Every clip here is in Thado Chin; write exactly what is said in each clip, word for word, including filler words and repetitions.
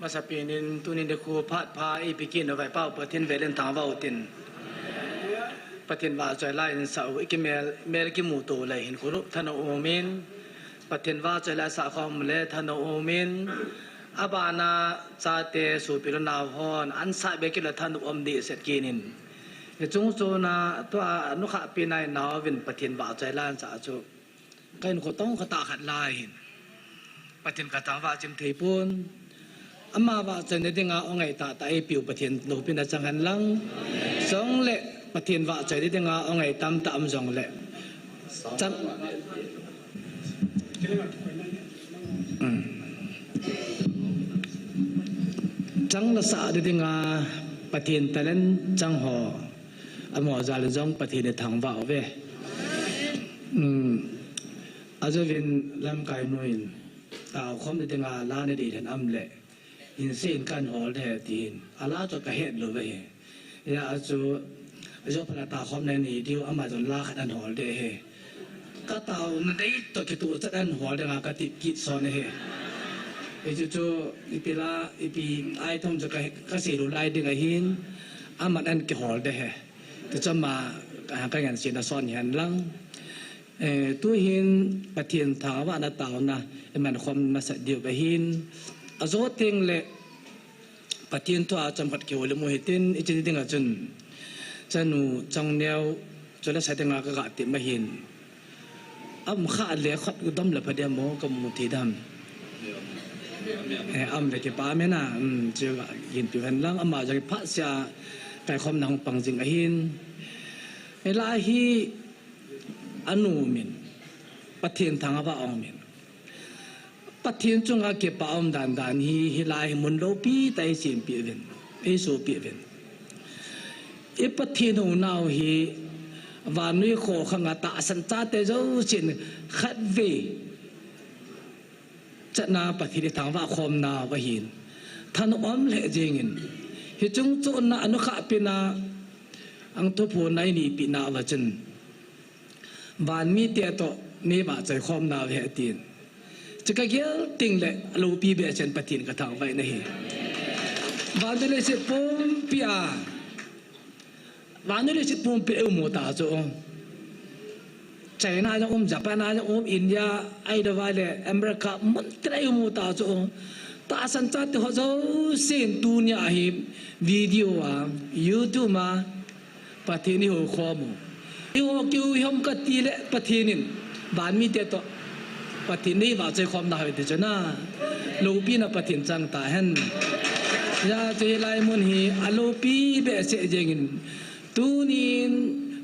Masapen in tunin nikho phat pha eipeh kit uvin Pakai Pathen velin thangvah utin. Pathen vahchoi la in sa u, ikimel, mel kimuto le hin khulup thanop umin. Pathen vahchoi la sa khom le thanop umin. Abana chate sopi le nao hon, an sa be kit le thanop um dehset kit in. Hiche chungchon a, tua nukhah pi nai nao vin Pathen vahchoi la in sa chu. Ka hinkho tong khat a khat lai hin. Pathen ka thangvah chim thei pon. Ama vahchoina dinga ong ngai tah tah eipeu Pathen loupina chang hen lang. Chule Pathen vahchoina dinga ong ngai tamtah um jongle. Chang, um. Chang la sa dinga Pathen talent chang ho. Amaho jal in jong Pathen in thangvah uve. Um, ajouvin lamkai nu in, taokhom na dinga la nadei dan am le, hinsei in kan hol de tin, ala chu ka het lou ve he. Ya chu, ajo phala taokhom na ni diu ama jong la khat an hol de he. Ka taona dei toh kitoh chan an hol dinga ka tip kit son ahi. Hichu chu, ipi la, ipi ai thom chu ka, ka sei lou lai ding ahin, aman an kihol de he. Ti chu ama, ka, ka ngen sina son hen lang. Eh, tu hin Pathen thangvahna taona, iman khom masa diu ahin. Ajo teng le, Pathen thu a chomkhat kihoulim u hitin, hiche ni dinga chun. Chanu, chang neo, chule sa dinga ka ga tep ma hin. Aum kha le khat dom le pha dia mo ka mu thei dam. Eh, aum le kipa mena, um, chu ga hin pi hen lang ama jong phat sia kaikhomna hung pang jing ahin. Eh, la hi anu min. Pathen thangvah ong min. Pathen chunga kipa um dan dan hi, hilai hi mun loupi tah a eisempeh uvin, eisohpeh uvin. I Pathen u nau hi, vannoi kho khanga tahsan chate jousen khatvei chatna Pathen ithangvah khom nau ahin. Thanop um lheh jengin. Hiche chungchon a anukhah pi na ang thuphon a einipi nauva chun. Van mite toh, nei vahchoi khom nau ahi atin. Chu ka gel teng le, aloupi behseh in Pathen ka thangvah in ahi. Vannoi leiset pumpi a. Vannoi leiset pumpi a i um u ta chu. China jong um, Japan jong um, India, ahilou le, America, mun tin a i um u ta chu. Tahsan chate ho jousen tunia hi, video a, YouTube a, Pathen ihou khom u. Ihou keu ihom kati le Pathen in. Van mite toh. Pathen nei vahchoi khom nau ahi ti chu na. Loupina Pathen chang tahen. Hijeh chun hilai mun hi aloupi behseh jengin. Tunin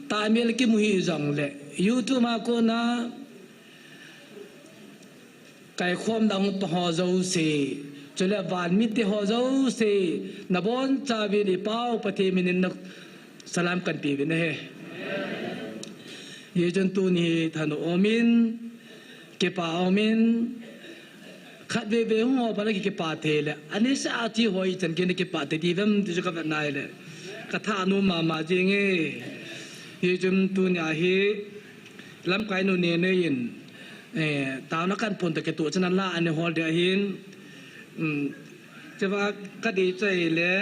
tahmel kimu hih jongle. YouTube a kona. Kaikhomna hung pang ho jouse, chule van mite ho jouse, nabonchauvin i Pa u Pathen minin na salam kahin pe uvin ahi. Hichun tuni thanop umin, kipa umin, khatvei vei hung ho phat a ki kipa thei le, anisa a thi ho ichan kin kipa thei diu vem ti chu ka vet nai le, ka thanom mama jing e. Hichun tunia hi, Lamkai nu Nenei in, eh, taona kan pun toh kitoh chan a la ana hol ding ahin, um, chua ka dei chai le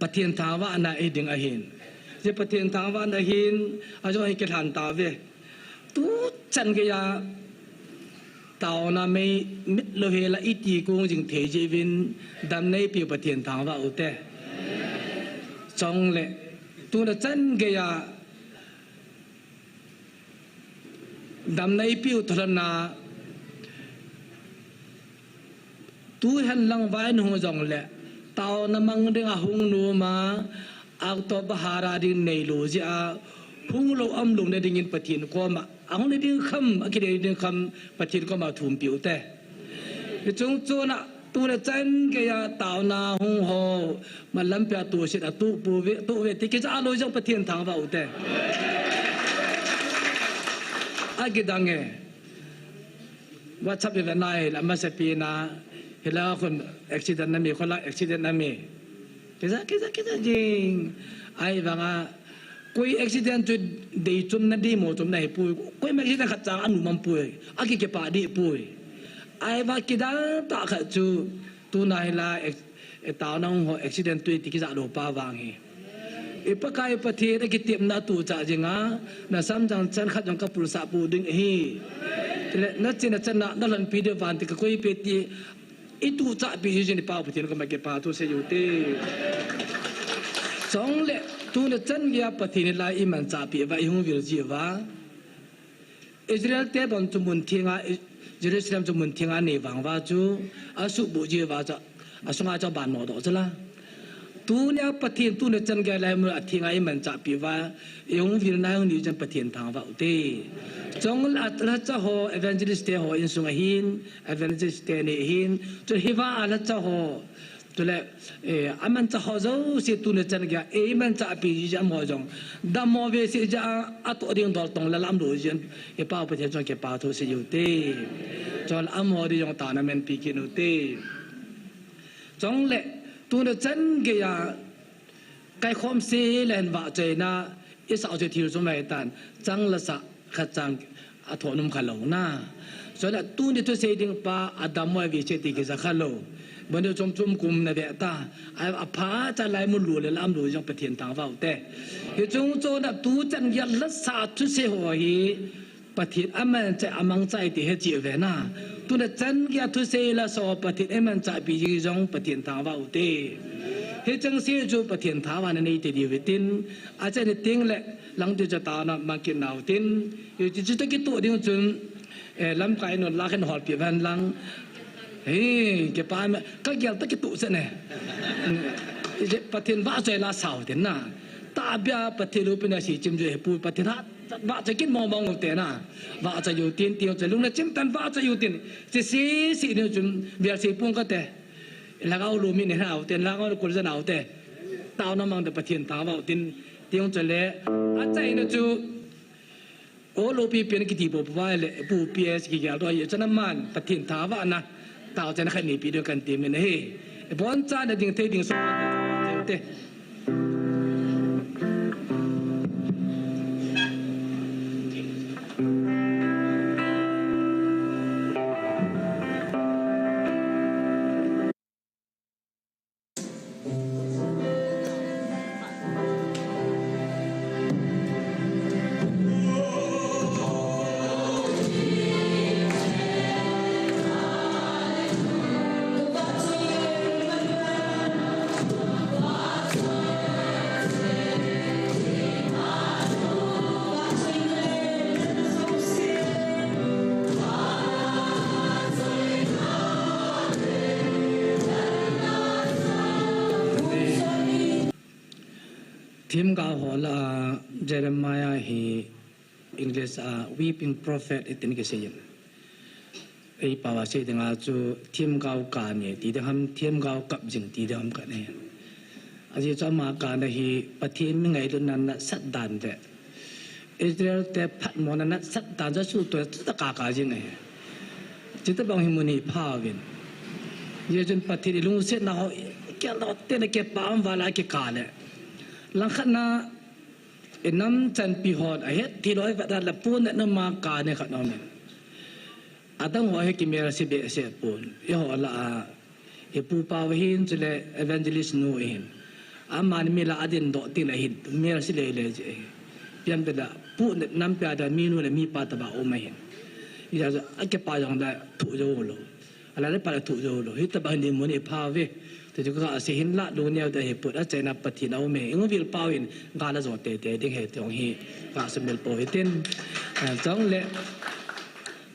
Pathen thangvahna i ding ahin. Hiche Pathen thangvahna hin, ajong hi kilhan tauve. Tuchan geiya, taona mei mit lou hel a iti kong jing thei jeh uvin, damna eipeu Pathen thangvah u te. Chule, tuna chan geiya, damna eipeu tholhona, tu hen lang vai nu hung jongle, taona mang dinga hung nom a, auto bahara ding neilou jeh a, hung lou um lou na dingin Pathen koma, ahung na ding kham, akidei ding kham, Pathen koma thum peh u te. Hiche chungchon a, tuna chan geiya taona hung ho, malam pia tu sit a tu pu ve, tu ve, ti kija lou jong Pathen thangvah u te. Akidang e. WhatsApp i ve nai, la masapen a, hilai khun accident na mi, khola accident na mi. Kija, kija, kija jing. Ahivanga, koi accident chu dei chom na dei mo chom na hi poi. Koima accident khat chang anu man poi. Aki kipa deh poi. Ahivang kidang tah khat chu, Tuna hi la, eh, eh, taona hung ho accident tui ti kija lo pa vang hi. I Pakai Pathen a kitepna tu cha jinga, na samjang chan khat jong ka pulsa pu ding hi. Le, na chin na chan na, na lhon pi de van ti ka koi pe ti, i tu cha pi hi jin i pa Pathen ka ma ke pa tu se yu te. Chong le, tuna chan gei a Pathen la i man cha pi va i hung vil ji va. Israel te bang chu mun thenga, Jerusalem chu mun thenga nei vang va chu, a subu ji va chu, a sunga chu ban mo do chu la. Tunia Pathen tuna chan gei lai mun a thenga i man cha pi va, i hung vil na hung ni chan Pathen thang va u te. Chong la, la cha ho, evangelist te ho in sung a hin, evangelist te ni hin, chu hi va a la cha ho. Chule, eh, a man cha ho jouse tuna chan gei a, eh, i man cha pi ji a mo jong. Dam mo ve se ja a, a to ding dol tong la lam lo ji an, eh, pa Pathen chong ke pa thu se yu te. Chong a mo di jong ta na men pi ki nu te. Chong le, tuna chan gei a, kai khom se le hen va chai na, i sa che thil chu mai tan, chang la sa kha chang a tho num kha lo na. So la tuni thusei ding pa a dam mo vi che ti kija kha lo. Bani chom chom kum na ve ta. A, a pha cha lai mun lu le lam lu jong Pathen thang va u te. Hi chung cho na tu chan gei a la sa thusei ho hi Pathen a man cha a mang cha i ti he chi ve na. Tuna chan gei a thusei la so Pathen a man cha pi ji jong Pathen thang va u te. Hi chang se chu Pathen thang va na nei te di ve tin. A cha ni ting le lang ti cha ta na ma kin nau tin. Hi chu, chu ta kitu ding chun, eh, lamkai non la khen hol pi van lang. Hi, ke pa ma, ka gel ta kitu se ne. Hi, Pathen va choi la sao tin na. Ta bia Pathen lu pina si chim je pu Pathen ha, va choi kin mong mong te na. Va choi yu tin, tin choi lung na chim tan va choi yu tin. Si si si ni chun, bia si pung ka te. Lagau lu mi ne hau te, lagau lu kul jan au te. Tao na mang te Pathen ta va tin, tin choi le. A chai na chu, O lopi pen kiti po pu vai le pu P S ki gel to ye chana man Pathen tha va na tao chana khat ni pi do kan ti men he. E bon cha na ding thei ding so te. Themgao ho lah a Jeremiah hi English a weeping prophet itin kisei in. Ei pao a sei dinga chu themgao kap e ti ding ham, themgao kap jing ti ding ham khat ahi. Ajeh chu ama kap na hi Pathen mi ngailutna nasat dan le Israel te phatmona nasat dan chu suhtoh chu ta kap kap jing ahi. Chuti bang hi mun hi pha uvin. Ajeh chun Pathen i lungsetna ho i kap lou te na kipah um val a kikap le. Langkhat na i nam chanpi hon ahet thei lou ahi vet a le pun na ma kap ni khat na um in. Adang ho hi kimel se behseh pon. Eiho lah a, i pu pa hin chule evangelist nu hin. Aman mi lah a din doh tin ahin, mel se lele je. Pian pe da, pu ne nam pia da mi nu le mi pa tobang um ahin. Ija a kipa jong da thu jo lo. Ala le pa la thu jo lo. Hitobang hin mun i pha uve. Ti chu ka sei hin la lu neo da hi put a chaina Pathen a um e. Ing vil pau in ga la jo tete ding he ti ong hi. Ka sumil po hitin. Ah, chong le.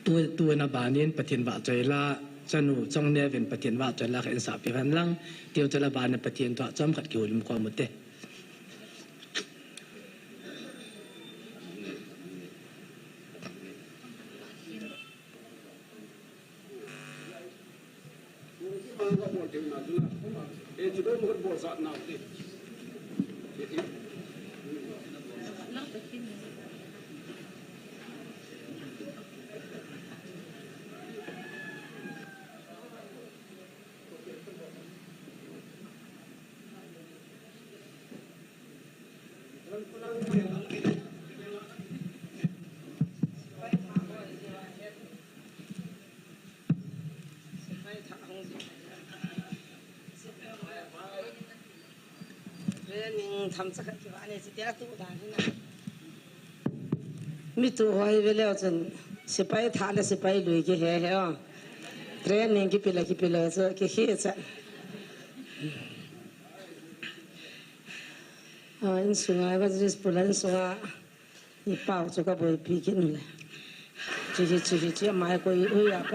Tu, tu na banin Pathen vahchoi la, chanu chongneo vin Pathen vahchoi la kha in sahpi hen lang, tiu chula banin Pathen thu chomkhat kihoulim khom u te. Ning tham cha khat kiva nei chi tia tu dan hi na. Mi tu hoi ve leu chun, sipai tha le sipai lui kihe he o. Training kipe le kipe lou chu, kihe cha. Ah, insunga, evangelist pu la insunga, i pau chu ka boipi kit nu le. Chi hi, chi hi, chi mai ko i, ui a ka.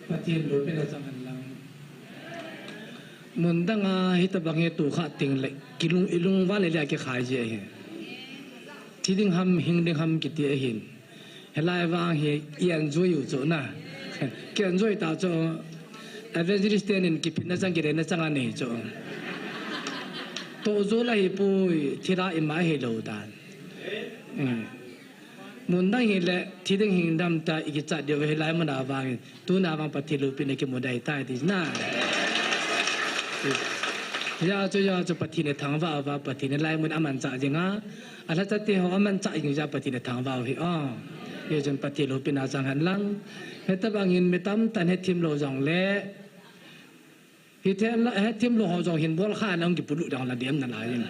Pathen loupina chang hen lang. Mun dang a hitabang hi tu kha ting le, kilung, ilung val le a kikhai ji ahi. Thi ding ham, hing ding ham kiti ahin. Hilai vang hi i enjoy u chu na. Ki enjoy ta chu. Evangelist ten in kiphinna chang, kirenna chang anei chu. Toh jol ahi poi, thi la ima hi lou dan. Hmm. Mun dang hi le, thi ding hing dam ta i kichat diu hilai mun a vang hi. Tuna vang Pathen loupina kimu dai tai ti na. Hijeh chun, hijeh chun Pathen ithangvah uva, Pathen in hilai mun amanchah jing a. Alhacha te ho amanchah jing jeh a Pathen ithangvah u hi. Oh. Hijeh chun Pathen loupina chang hen lang. Hitabang in mi tamtah in hethem lou jong le. Hithem la, hethem lou ho jong hin bol kha nang kipulut dang la dem nalai in.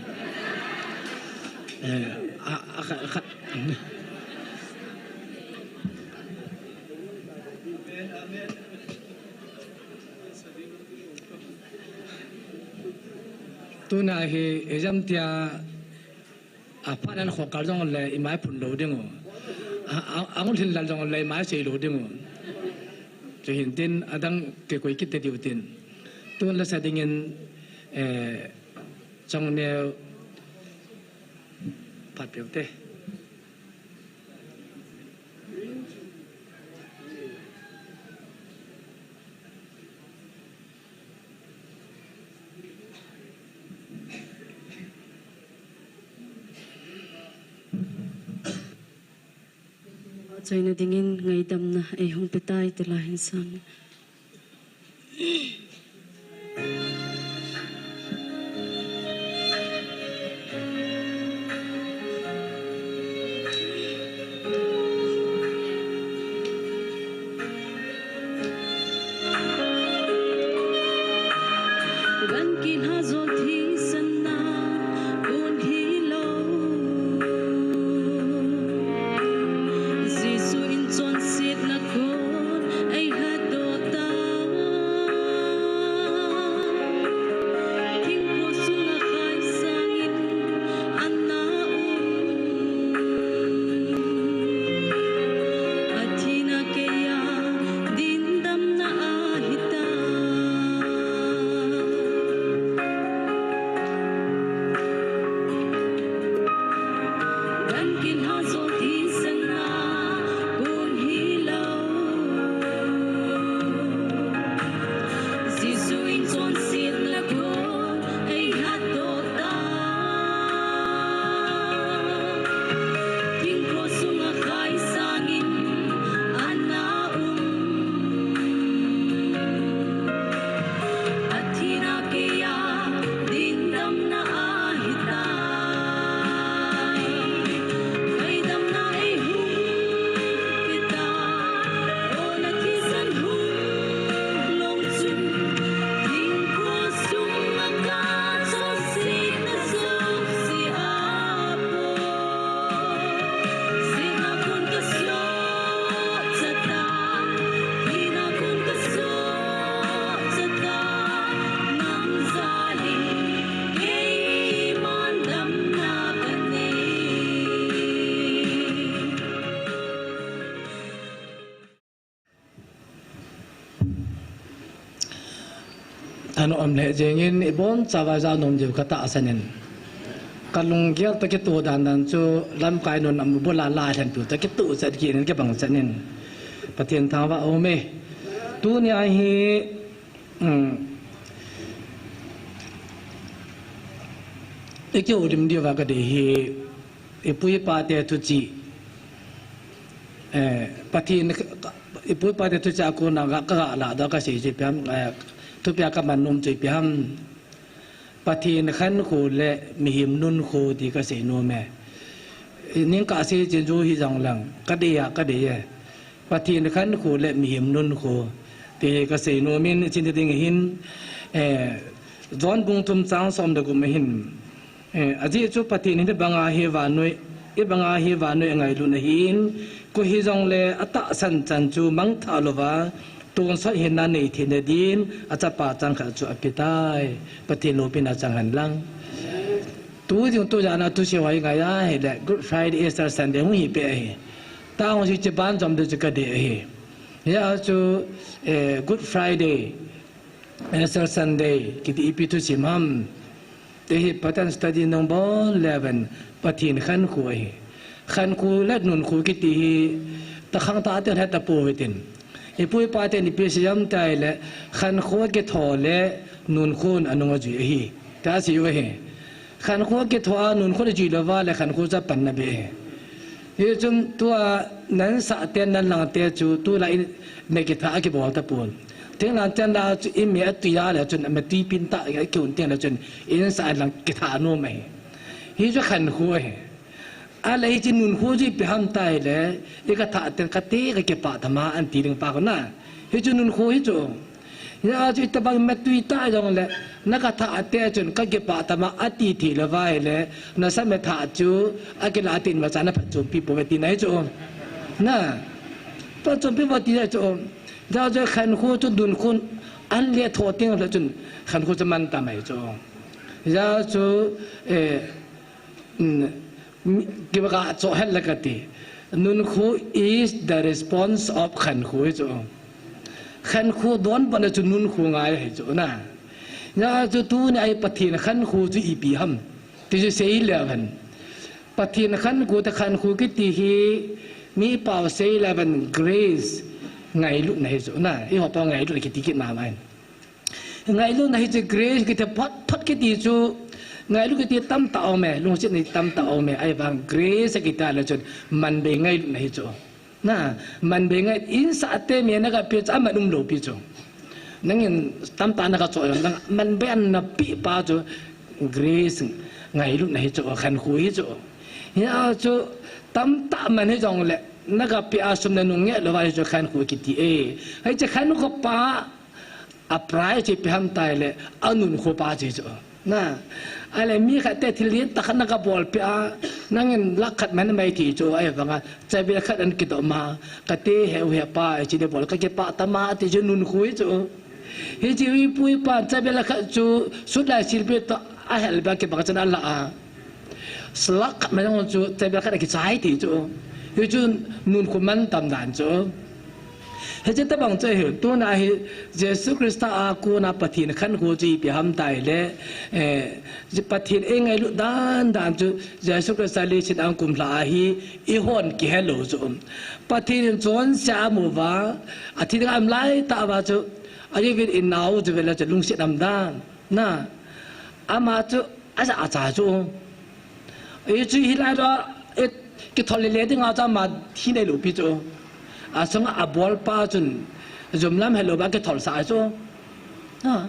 Eh, a, a, kha, kha. Tuna hi, ijam tia, aphat nan khokal jong le, imai phun lou ding u. A, a, angul hin lal jong le, imai sei lou ding u. Chu hin tin, adang kikoi kit te diu tin. Tun la sa ding in, eh, chong neo, phat peuh te. Choina dingin ngaidamna eihung petai tila hin sang. Gan kihajol thisan na kon hilou. Jesu in chonsetna kon eihat doh ta. Thingphung sunga khai sangin ana um. Athina keiya dingdamna ahitai. Gan kihajol thisan na kon hilou. Jesu in chonsetna kon eihat doh ta. Thingphung sunga khai sangin ana um. Athina keiya dingdamna ahitai. Ngaidamna eihung petai. Ona thisan hung lhung chun, thingphung sunga kachonsetna jouse apoi. Sihna kon kasohcha tai, thina kon kasohcha tai, nang jal in keiman damna kanei. Ana um lheh jengin, ibonchauva ja nom diu katahsan in. Kalunggel toh kitoh dandan chu lamkai nun amu bula la lhenpi toh kitoh chet kit in kibang chet in. Pathen thangvah aume. Tunia hi, um, ikihoulim diuva kadei hi, ipu ipa te thuchih, eh, Pathen, ipu ipa te thuchih a kona ka, kaga lahdoh a kasei chu ipi ham, eh, thupia kaman nom chu ipi ham. Pathen khankho le mihem nunkho ti kasei nom e. Ningkah sei chin chu hijong leng, kadei a, kadei e. Pathen khankho le mihem nunkho ti kasei nom in, chinte ding hin, eh, John bung thum chang som le gup ahin. Eh, ajeh chu Pathen in hibanga hi vannoi, hibanga hi vannoi angailun ahin, koi hijongle atahsan chan chu mangthah louva, tonsot hinna nei theina din, achapa changkhat chu apetai. Pathen loupina chang hen lang. Tu jing tu jana thusei ho ngai ahile, Good Friday, Easter Sunday hung hi peh ahi. Tang ho si che ban jom de chu kadei ahi. Hia chu, eh, Good Friday, Easter Sunday kiti ipi thusim ham ti hi Pathen study nung bol leuhen Pathen khankho ahi. Khankho le nunkho kiti hi takhang tah te het tapou hitin. Ipu ipa ten ipi asei ham tile, khankho kitho le nunkho anung ajui ahi, tia asei u ahi. Khankho kitho a nunkho ajui louva le khankho chu apan na be ahi. Hichun tua nansah te nanlang te chu tulai in nakitha akibol tapon. Thinglhang chan la chu imi atui a le chun ama tui pin tah a kiun teng le chun insah lang kitha nom ahi. Hichu khankho ahi. Ahile hiche nunkho chu ipi ham tile, ikatha teng kati kakipah tama anti ding pa kona. Hichu nunkho hichu. Hia chu itobang matui tah jongle, nakatha te chun kakipah tama ati thei louva ahile, nasam e thah chu akilah tin vacha naphatchompi pouve tina hichu. Na, phatchompi pou tina hichu. Hia chu khankho chu nunkho an le tho teng le chun khankho chu man tam ahi chu. Hia chu, eh, kiva ka cho het le kati. Nunkho is the response of khankho hichu. Khankho donbutna chu nunkho ngai ahi chu na. Hia chu tuni a hi Pathen khankho chu ipi ham ti chu sei leuhen. Pathen khankho te khankho kiti hi mi pao sei leuhen grace ngailutna hichu na. Eiho pao ngailutna kiti kit mama in. Ngailutna hichu grace kiti phot phot kiti chu. Ngailut kiti tamtah aume, lungsetna tamtah aume, ahivang grace akiti le chun manbei ngailutna hichu. Na, manbei ngai, insah te mi nakape chu aman umlou pi chu. Nangin tamtah nakacho jong, nang manbei a napeh pa chu grace ngailutna hichu, khankho hichu. Hia chu tamtah man hijongle, nakape a sum le nung ngeh louva hichu khankho kiti e. Hiche khankho pa a price chu ipi ham tile, anunkho pa chu hichu. Na, ahile mi khat te thil ding tah khat nakabolpeh a, nangin lakh khat man mai thei chu, ahivanga chavil khat ahin kidom a, kati heu he pa, hiche nabol kakipah tama ti chu nunkho hichu. Hiche ipu ipan chavil khat chu sut lai silpi toh ahel beh a kibang chan ala a. Lakh khat man jong chu chavil khat akichai thei chu. Hichu nunkho mantam dan chu. Hiche tobang chu ahi, tuna hi Jesu Christa a kona Pathen khankho chu ipi ham tile, eh, Pathen eingailut dan dan chu Jesu Christa leiset a ahung kumlha a hi eihon kihelou chu. Pathen in chonse a amuva, athi dinga aum laitah uva chu, ajeh uvin inao chu vele chu lungset um dan. Na, ama chu ajah acha chu. Hichu hilai a, eh, kithol lele dinga chu ama thi nailou pi chu. Asunga abolpa chun jumlam helouva kitholsah chu. Ha.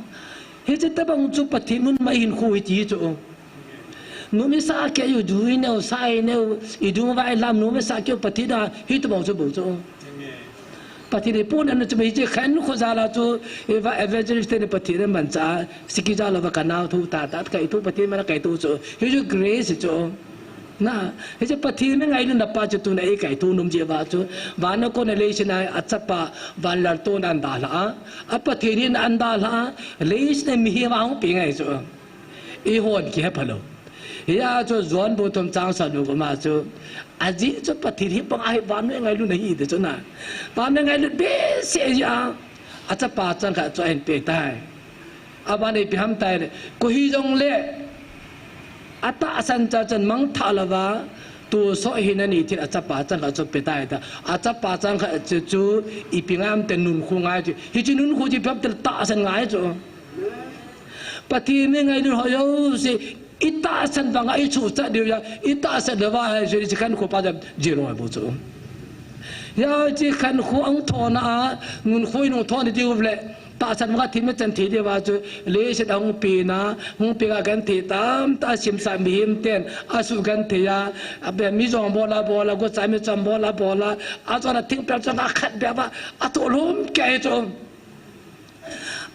Hiche tobang chu Pathen mun ma hinkho hiti chu. Numei sah keiyu, ju ineiyu, sa ineiyu, idung uva ilam numei sah keiyu Pathen a hitobang chu bou chu. Pathen in pon ana chu hiche khankho jal a chu, eva evangelist teni Pathen in manchah, siki jal uva kanao thu tah tah kaitho Pathen mana kaitho chu. Hichu grace chu. Na, hiche Pathen in ngailutna pa chu tuna eikaitho nom jeh uva chu. Vana kona leiset a achapa vanlaltona ahin dalha a. A Pathen in ahin dalha a. Leiset a mihem a hung pe ngai chu. Eihon kihephalou. Hia chu John bung thum chang som le gup ma chu. Ajeh chu Pathen hi banga hi vannoi ngailutna hi ti chu na. Vannoi ngailut behseh jeh a. Achapa changkhat chu ahin petai. Aban ipi ham tile. Koi hijongle. Atahsan chan chan mangthah louva. Tonsot hinna nei thei achapa changkhat chu petai ta. Achapa changkhat chu chu ipi ngai ham tile nunkho ngai chu. Hichu nunkho chu ipi ham tile tahsan ngai chu. Pathen in ngailut ho jouse, itahsan banga ichuhchat diu a, itahsan louva hiche khankho pa chu zero bou chu. Hiche khankho ahung thona a, nunkho inung thona diu le, tahsan banga thim ichan thei diuva chu, leiset a hung pena, hung pena genthei tamtah asimsa mihem ten, asugenthei a, abe mi jong bol a bol a, gocha mi jong bol a bol a, achon a thingpel chunga khat beh uva, atoh lhum kei chu.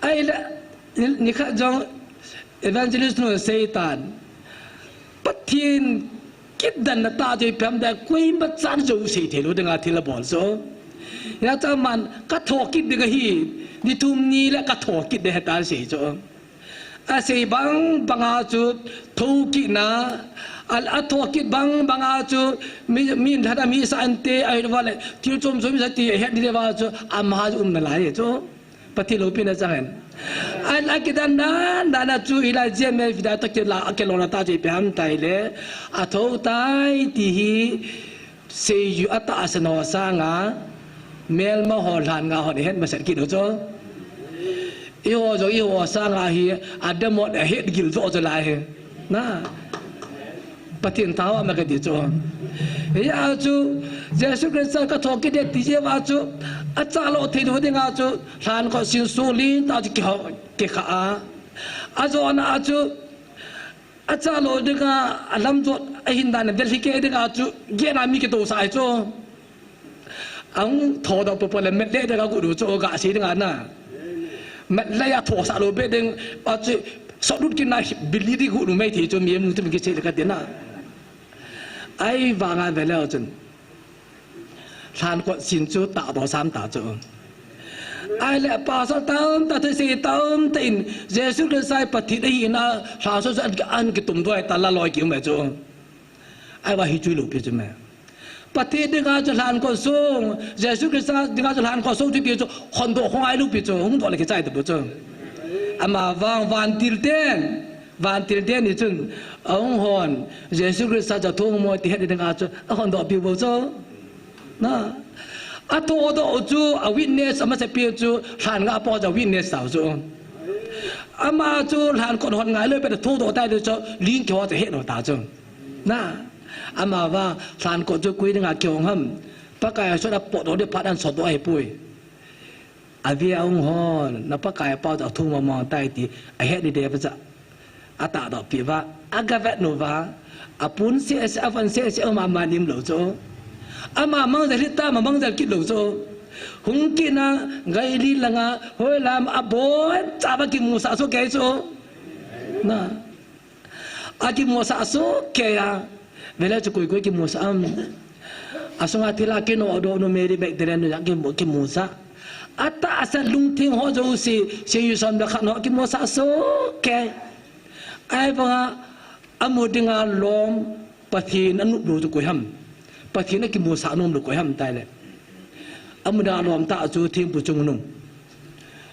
Ahile, nikhat jong, Evangelist nu seitan, Pathen kidanna tah chu ipi ham tia koima chan jou sei thei lou dinga thil abol chu. Hijeh chun aman ka thokit ding ahi, ni thum ni le ka thokit ding ahi tia asei chu. Asei bang banga chu thokitna, a, athokit bang banga chu mi, mi lhana mi sa ante, ahilou le thil chom chom mi sa ti ahet ding uva chu ama umna lai chu. Pathen loupina chang hen. A, akidan dan dan a chu hilai J M F da toh kila, akilona tah chu ipi ham tia ahile, athou tai ti hi seijui atahsan ho sanga melma ho lhan nga hon ahet masat kit u chu. Eiho jong eiho sanga hi adamot ahet gil jo chu lai hi. Na. Pathen thao ama kati chu. Hijeh a chu Jesu Christa ka thokit ding ti jeh uva chu achalo thei lou dinga chu lhankot sin sung lentah chu kiho, kikha a. Ajona a chu achalo dinga alamjot ahin dan a Delhi kei dinga chu gena mi kitousah ahi chu. Ahung thodoh popo le metlei ding a got u chu gasei dinga na. Metlei a thosah lou be ding a chu sotlut kit na bili ding got u mai thei chu mi mu tu mi kisei le kati na. Ahivanga veleu chun lhankot sin chu tahdoh sam ta chu. Ahile pastor tamtah, thusei tamtah in Jesu Christa hi Pathen ahina lhaso chu an, an kitum doh ta la loi kium e chu. Ahivang hi chu iloupi chu me. Pathen dinga chu lhankot sung, Jesu Christa dinga chu lhankot sung chu ti chu hondoh khongai loupi chu, hungdoh le kichai tabou chu. Amavang vantil ten, vantil ten ni chun, ahung hon, Jesu Christa chu athum mo ti het dinga chu ahondoh piu bou chu. Na. Athodoh chu a witness, amasapen chu lhan nga po chu a witness tau chu. Ama chu lhankot hon ngai lou pet a thodoh tai chu ling kiho chu ahet lou ta chu. Na. Amavang lhankot chu koi dinga kihong ham? Pakai a sot a potdoh ding phat an sotdoh ahipoi. Ave a hung hon, na Pakai a pao chu athum mo tai ti ahet ding dei pa chu atahdoh pi uva, agavet uva, apun sese, avon sese, ama man im lou chu. Ama mangjal hita, ama mangjal kit lou chu. Hung kit na, Galil langa, hoilam, abonchauva kimusah soh kei chu. Na. Akimusah soh kei a. Veleu chu koi koi kimusah am? Asunga thilha kinodoh nu Mary Magdalene nu jong kimu, kimusah. Atahsa lungtheng ho jouse, seijui som le khat ho kimusah soh kei. Ahivanga amu dinga lom, Pathen anop lou chu koi ham? Pathen akimusah nom lou koi ham tile, amu dinga lom tah chu thempu chungnung,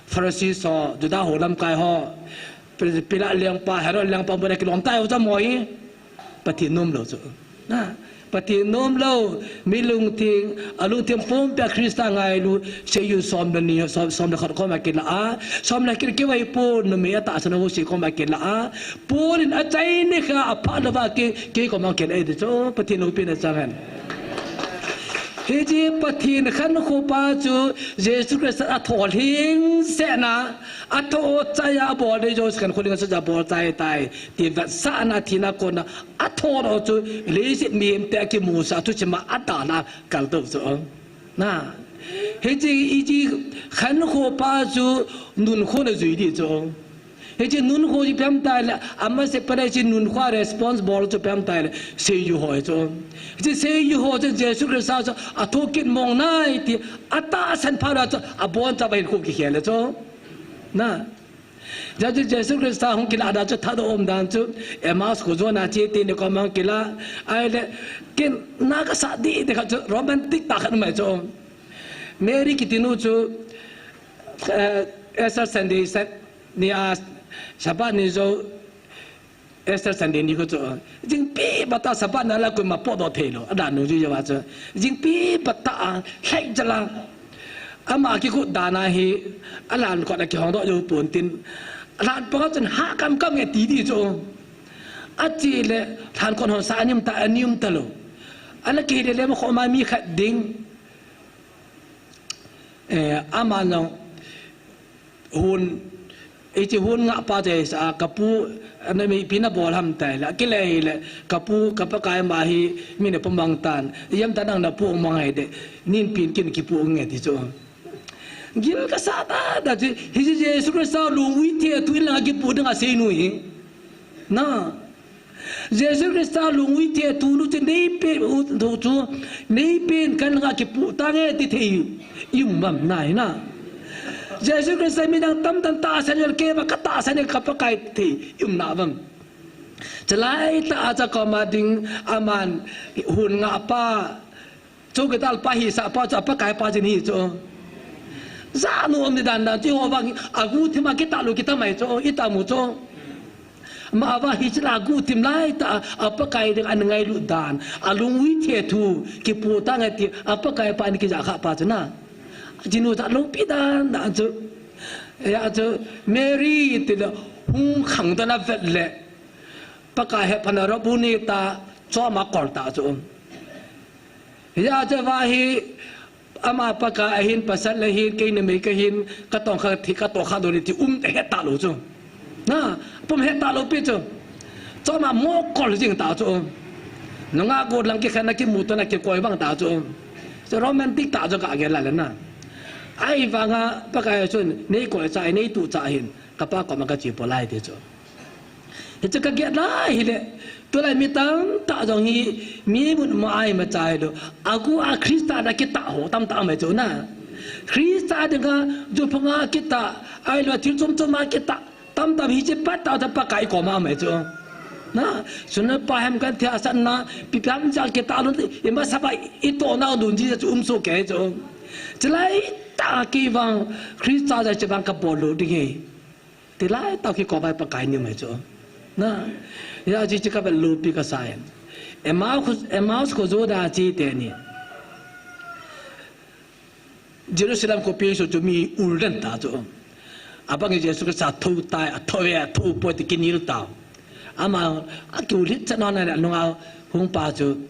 Pharisee ho, Juda ho lamkai ho, Pilat lengpa, Herod lengpa, amu dinga kilom tah ho chu amaho hi Pathen nom lou chu. Na, Pathen nom lou, mi lungtheng, alungtheng pumpia Christa ngailu, seijui som le ni, som, som le khat koma kilah a, som le khat kivai pon, numei atahsan ho jouse koma kilah a, Paul in achaina kha aphat louva kei, kei koma kilah e ti chu, Pathen loupina chang hen. Hiche Pathen khankhopa chu Jesu Christa atho lhingsetna, atho chaiya abol ding jouse khankho lhingset a abol chai tai ti vetsahna thina kona athodoh chu leiset mihemte akimusah chu chima adalha kaltou chu. Na, hiche, hiche khankhopa chu nunkho najui ding chu. Hiche nunkho chu ipi ham tile, amasa pen a hiche nunkho a responsible chu ipi ham tile, seijui ho chu. Hiche seijui ho chu Jesu Christa chu athokit mong nai ti atahsan phat uva chu abonchauva hinkho kikhel e chu. Na. Hijeh chun Jesu Christa hung kilah dan chu, thadoh um dan chu, Emmaus kho jona che teni koma hung kilah. Ahile, ken na kasah ding ding khat chu, romantic tah khat um ahi chu. Mary kitinu chu, eh, Easter Sunday, Sun-, ni a, Sabbath ni jou, Easter Sunday ni kho chu, jingpi bata Sabbath na la koima potdoh theilou, adanu ji jouva chu, jingpi bata a, lhai jala, ama kigot dan a hi, alhankot akihongdoh jou pon tin, alhan panga chun ha kam kam nge ti ding chu, ache le, lhankot hon sa anim ta, anim talou, ala kihile le ma khoma mi khat ding, Eh, ama jong hon, hiche hon ngahpa chu sa, kapu, ana mi ipi nabol ham tile, akile hile, kapu, ka Pakai ama hi, min apomang tan, ijemtia nang napu mang ahi de, nin pin kin kipu nge ti chu. Gil kasah tah tah chu, hiche Jesu Christa lungui thei a thu in lang kipu dinga seinu hi. Na. Jesu Christa lungui thei thu nu chu neipen u thu chu, neipen kan nga kipu tange ti thei i um mam nai na. Jesu Christa midang tamtah in tahsan jong le kei vang ka tahsan e ka Pakai ti thei i um na vang. Chulai tah a cha koma ding aman hun nga pa, chu kital pa hisah pa chu a Pakai pa jin hi chu. Janu um ni dan dan chu ho vang a guhthim a kitah lou kitam ahi chu, i tam u chu. Ama va hiche la guhthim lai tah a Pakai ding ana ngailut dan, a lungui thei thu kipu tange ti a Pakai pa ana kijah kha pa chu na. Jinu jat loupi dan dan chu. Hia chu Mary ti le hung khang dan a vet le Pakai hepha na Rabboni ta choma kol ta chu. Hia chu va hi ama Pakai ahin, pasal ahin, kei numei kahin, ka tong kha thi, ka tong kha doni ti um te het ta lou chu. Na, pum het ta lou pi chu. Choma mo kol jing ta chu. Nunga go lang kikhen na kimu to na kikoi vang ta chu. Chu romantic ta chu ka gel la le na. Ahivanga Pakai chun nei koi cha, nei tu cha hin, ka pa koma ka chi po lai ti chu. Hichu ka gel lai hile, tulai mi tamtah jong hi, mi mun ma ai ma chai lou. A gu a Christa na kitah ho tamtah mai chu na. Christa dinga, ju phanga kitah, ahilou thil chom chom a kitah, tamtah hiche pat tah tah Pakai koma mai chu. Na, suna pa hem kan thia san na, pi pam cha kitah lou, i masa pa i to na dun ji chu um so ke chu. Chulai tah kei vang, Christa ja che vang ka bol lou ding hi. Ti lai tah kikoma Pakai ni mai chu. Na, hia chi chi ka vet loupi ka sa e. Emmaus, Emmaus kho Juda chi teni. Jerusalem khopi chu chu mi ul den ta chu. Abang Jesu Christa tho tai, a tho ve, a tho poi ti kinel ta. Ama, a kiu lit cha na na nunga hung pa chu.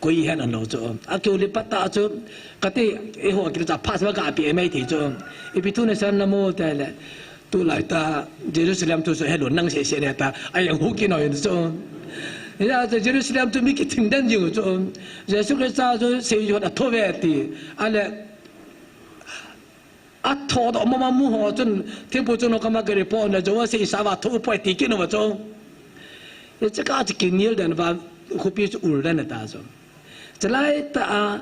Koi hen an lou chu. A kiu lit pat ta chu. Kati, eiho kiti cha phas va ka pi mai thei chu. Ipi thu na san na mo te le. Tulai tah, Jerusalem thu chu helou nang se se le ta. Ai ang hu ki noi chu. Hia chu Jerusalem chu mi kithing den jing chu. Jesu Christa chu sei jo a tho ve ti. Ale, a tho doh mama mu ho chun, thingpu chun ho kama gari po na jo se sa va tho poi ti kinu va chu. Hiche ka chi kinel den va khopi chu ul den ta chu. Chulai tah a,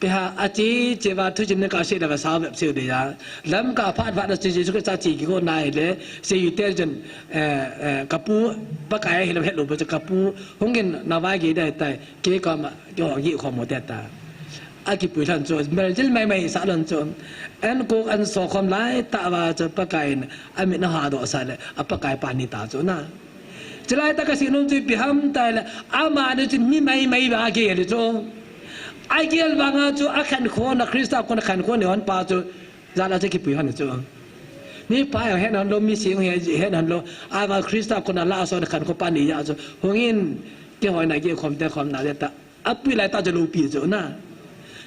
pe ha a chi, chi va thu chim ne ka se da va sa ve se de ya. Lam ka phat va da chi Jesu Christa chi ki ko nai le, se yu te jen, eh, eh, ka pu, Pakai hi lam het lou pa chu ka pu, hung in na va gi dai tai, ke ka ma, ke ho gi kho mo te ta. A kipui lhon chu, mel jil mai mai sa lhon chu. An ko an so khom lai tah va chu Pakai in, a mit na ha doh sa le, a Pakai pa ni ta chu na. Chulai tah ka sei nom chu ipi ham ti le, amani chu mi mai mai va gel chu. A gel vanga chu a khankho na Christa kona khankho ni hon pa chu, jat a chu kipui hon chu. Mi pa he het hon lou, mi sing he het hon lou, a va Christa kona la so na khankho pa ni ya chu. Hung in, kihoi na gel khom te khom na le ta. Apui lai tah chu loupi chu na.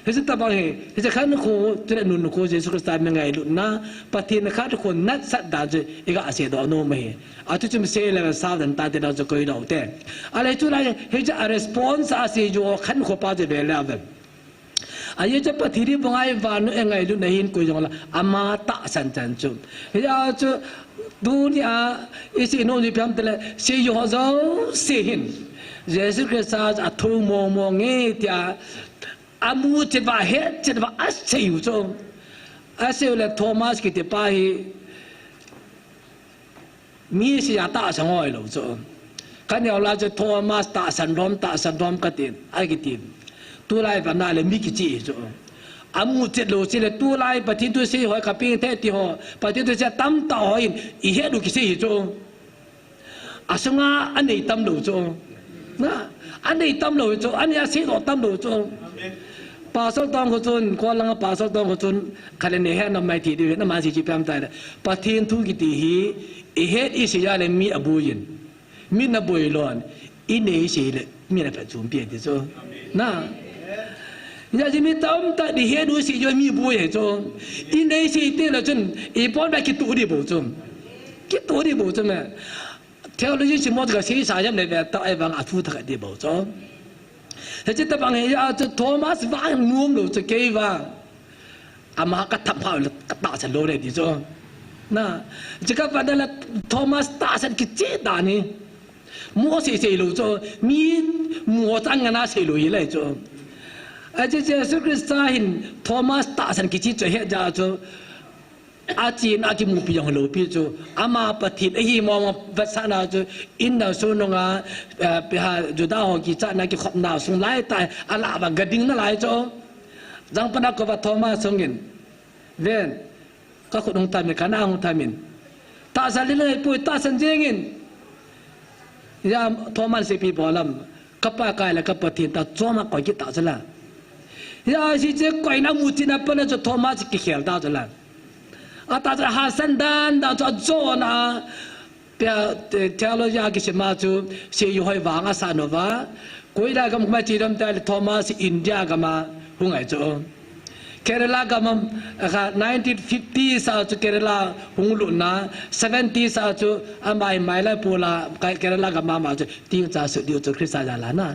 Hiche tabang hi, hiche khankho, chule nunkho Jesu Christa mi ngailutna, Pathen khankho natsat dan chu i ga sei doh nom ahi. A thu chim sei le sa dan ta te dan chu koi doh te. A le chu lai, hiche a response a sei jo khankho pa chu ve le ve. A ye chu Pathen hi bu ngai vanu e ngailutna hin koi jong la, ama tahsan chan chu. Hia chu, Tuni a, i sei nom chu ipi ham ti le, sei jo ho jouse hin. Jesu Christa a tho mong mong e tia, a mu chet va het chet va a sei u chu. A sei u le Thomas kiti pa hi, mi sei a tahsan ngoi lou chu. Ka neo lai chu Thomas tahsan lom, tahsan lom ka tin, a kiti. Tulai va na le mi kichi chu. A mu chet lou sei le tulai Pathen thu sei hoi ka ping the ti ho. Pathen thu sei tamtah ho in i het u kisei hi chu. A sunga a nei tam lou chu. Na, a nei tam lou chu, a nei a sei lou tam lou chu. Pastor tong kho chun, ko langa pastor tong kho chun, khat le ni he na mai ti di na ma si chi pam tai le. Pathen thu kiti hi, i het i sei a le mi a bu in. Mi na boi lon, i nei sei le, mi na phat chum pi ti chu. Na. Ya ji mi tamtah di he du sei jo mi boi he chu. I nei sei te la chun, i pon ba kitu di bo chu. Kitu di bo chu me. Theology si mo ka sei sa jam le ve ta ai vang a thu tha di bo chu. Hiche tabang hi a chu Thomas vang nom lou chu kei vang. Ama ka tham pha le ka tahsan lou le ti chu. Na, hiche ka vang le Thomas tahsan kichi dan hi. Mu sei sei lou chu, mi mu ho chang ngana sei lou hi lai chu. Ache Jesu Christa hin Thomas tahsan kichi chu ahet jeh chu. Achin akimupi jong lou pi chu. Ama Pathen ahi mong vetsahna chu. Inna sununga, eh, piha Juda ho kichatna kikhopna sung lai tah a alah vang gading nalai chu. Jangpan a kova Thomas hungin. Ven. Ka khut hung thamin, ka na hung thamin. Tahsan le le pui, tahsan jengin. Ya Thomas seipi bolam. Ka Pakai le ka Pathen ta chom a koi kit ta chu la. Ya hiche koina mu chin a pat a chu Thomas kikhel ta chu la. Atah chu hasan dan dan chu ajon a. Pia, eh, theology a kisima chu, sei hoi vang asah uva. Koila gam kuma chi dam ta le Thomas India gam a hung ahi chu. Kerala gam a, kha nineteen fifty sa chu Kerala hung lutna, seventy sa chu amai mai la pula Kerala gam a ma chu ting cha su diu chu Christa jal a na.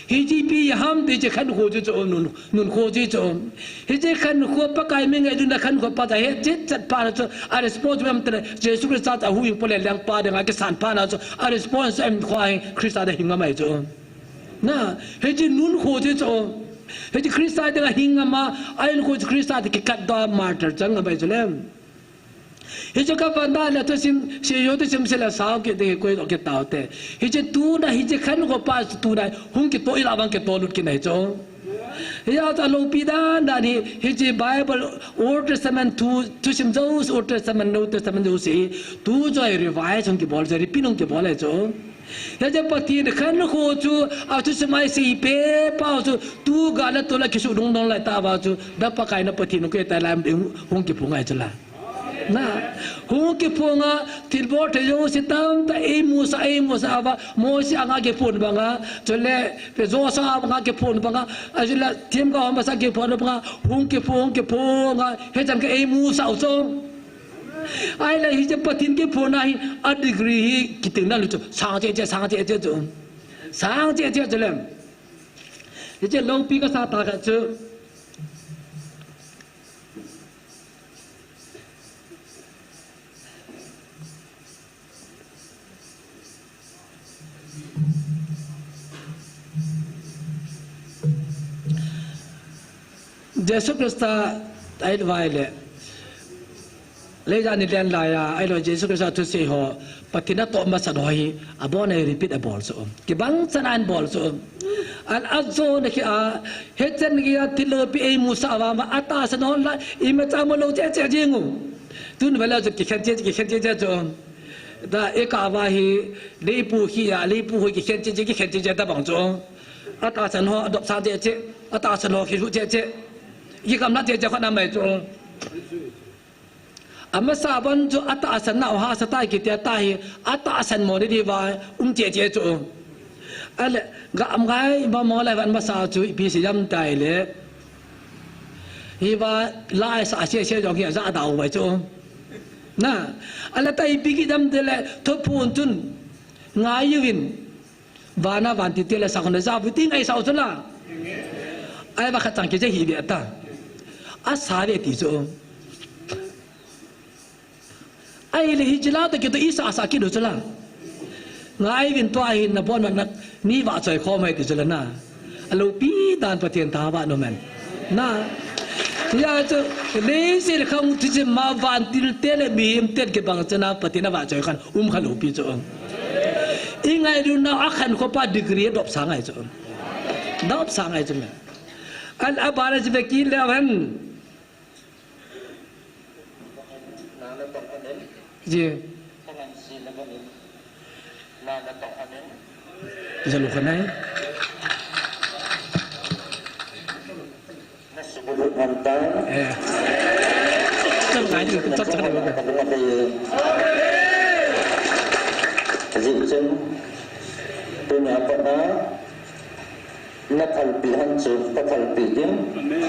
Hiche ipi ham ti chu khankho chu chu nun, nunkho chu chu. Hiche khankho Pakai mi ngailutna khankho pa ta he chet chat pa na chu a response mem te Jesu Christa ta hu ing pole leng pa de nga kisan pa na chu a response em khwa hi Christa de hing amai chu. Na, hiche nunkho chu chu. Hiche Christa de nga hing ama, a in kho chu Christa de kikat da martyr chang amai chu lem. Hichu ka vanda le thusim, sei ho thusim sila sao kit ding koi doh kit taute. Hichu tuna, hichu khankho pa tuna, hung kito ila vang kito lut kit nahi chu. Hia ta loupi dan dan hi, hichu Bible, Old Testament thu, thusim jouse, Old Testament, New Testament jouse, tu chu revise hung kibol, chu repeat hung kibol ahi chu. Hichu Pathen khankho chu, athusim a isei peh pa chu, tu ga la tu la kisu dung dung lai ta va chu, da Pakai na Pathen koi ta lam hung kiphong ahi chu la. Na, hung kiphong a, thilbol thei jouse tamtah, eimusah, eimusah uva, Mose anga kiphong banga, chule, pe Joshua anga kiphong banga, achule, themgao masa kiphong banga, hung kiphong, kiphong a, hichan gei eimusah u chu. Ahile hiche Pathen kiphong a hi, a degree hi, kiting na lu chu, sang cheh cheh, sang cheh cheh chu. Sang cheh cheh chu lem. Hiche loupi kasa tah khat chu. Jesu Christa ahilou vai le. Leijan ni len lai a, ahilou Jesu Christa thusei ho, Pathen a toh masa ho hi, abon a repeat abol chu. Kibang chan a abol chu. An ajo na khi a, hichan gei a thil loupi eimusah uva, atahsan ho la, imacha mo lou cheh cheh jing u. Tun vela chu kikhen cheh, kikhen cheh cheh chu. Da e ka va hi, leipu khi a, leipu ho kikhen cheh cheh, kikhen cheh cheh da bang chu. Atahsan ho, adop sang cheh cheh, atahsan ho khi ru cheh cheh. Kikam na cheh cheh kho na mai chu. Amasa ban chu atahsan nau hahsa tai kiti a ta hi, atahsan mo ni di va, um cheh cheh chu. Ale, ga am gai ba mo lai van masa chu ipi sei jam tai le. Hi va, lai sa se se jong hi ja dau vai chu. Na, ale ta ipi ki jam de le, thophun chun, ngai uvin. Vana vantil te le sa khon le ja vu ting ai sao chu la. Ai va khat chang kiche hi ve ta. Asa ve ti chu. Ahile hiche la toh kitoh isa sa kit u chu la. Ngai uvin tua hin nabon na ni vahchoi khom ahi ti chu la na. Aloupi dan Pathen tha vah nom hen. Na. Hia chu, leiset khang thusim a vantil te le mihem ten kibang chan a Pathen avahchoi khan um kha loupi chu. I ngailutna a khankho pa degree dop sang ahi chu. Dop sang ahi chu me. An a ban a chi ve kit leu hen. Ji. Jalu khanai. Eh. Chal ngai tu, chal, chal, chal. Ji chen. Tu na pa na. Na thalpi han chu ka thalpi ding. Amen.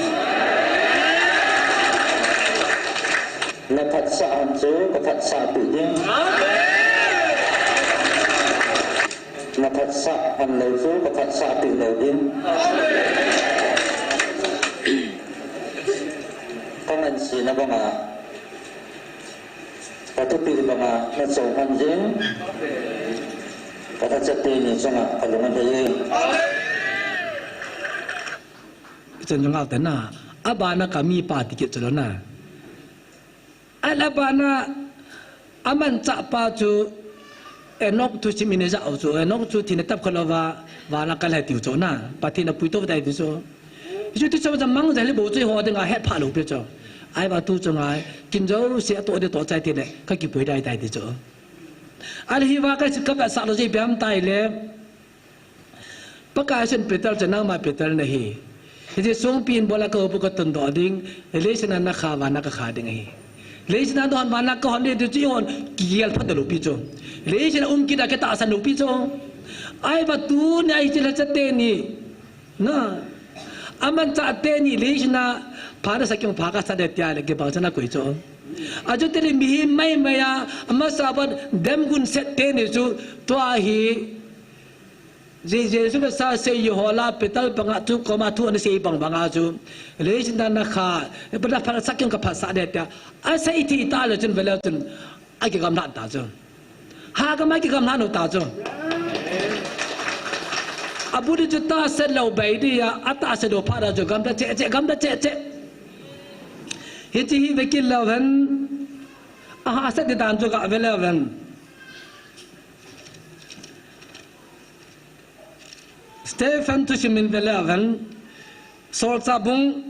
Na thatsah han chu ka thatsahpi ding. Amen. Na thatsah han lou chu ka thatsahpi lou ding. Amen. Ka ngansena banga, ka thupi banga na chom han jing. Ka tha chat teni chunga ka lung a dei e. Chan jong alte na. Abana ka mipa ti kit chu lo na. Ala bana amanchah pa chu Enok thusim in ijah u chu, Enok chu thina tap kha louva vana kal e tiu chu na, Pathen in apuitou tai tiu chu. Hichu ti chu mangcha le bou chu eiho dinga hetphah lou pi chu. Ahivang tu chu ngai, kin jouse atoh ding toh chai tile, kakipui dai tai ti chu. Ahile hiva ka, ka vetsah lou chu ipi ham tile, Pakai Jesun Peter chu nangma Peter nahi. Hiche songpi in bol a ka upu ka tundoh ding, leiset a nakha vana kakha ding ahi. Leiset a nahon vana kahon ding ti chu ihon kigel phat lou pi chu. Leiset a um kit a kitahsan lou pi chu. Ahivang tunia hiche lhacha teni. Na. Amanchah teni leiset a pha nasah keiyin pha kasah ding tia le kibang chan akoi chu. Achuti le mihem maimai a, amasa ban demgun set teni chu tua hi Je-, Jesu Christa sei ho la Peter banga chu koma thu anasei bang banga chu. Leiset a nakha, Peter phat sah keiyin kaphatsah ding tia. Asei thei ta le chun vele chun. Akigamlat ta chu. Ha gam akigamlat u ta chu. Abu ding chu tahsan lou bai dia, atahsan lou phat a chu gamla cheh cheh, gamla cheh cheh. Hiche hi vekit leu hen. Aha, set ding dan chu gavele ven. Stephen thusim in vele ven. Solchah bung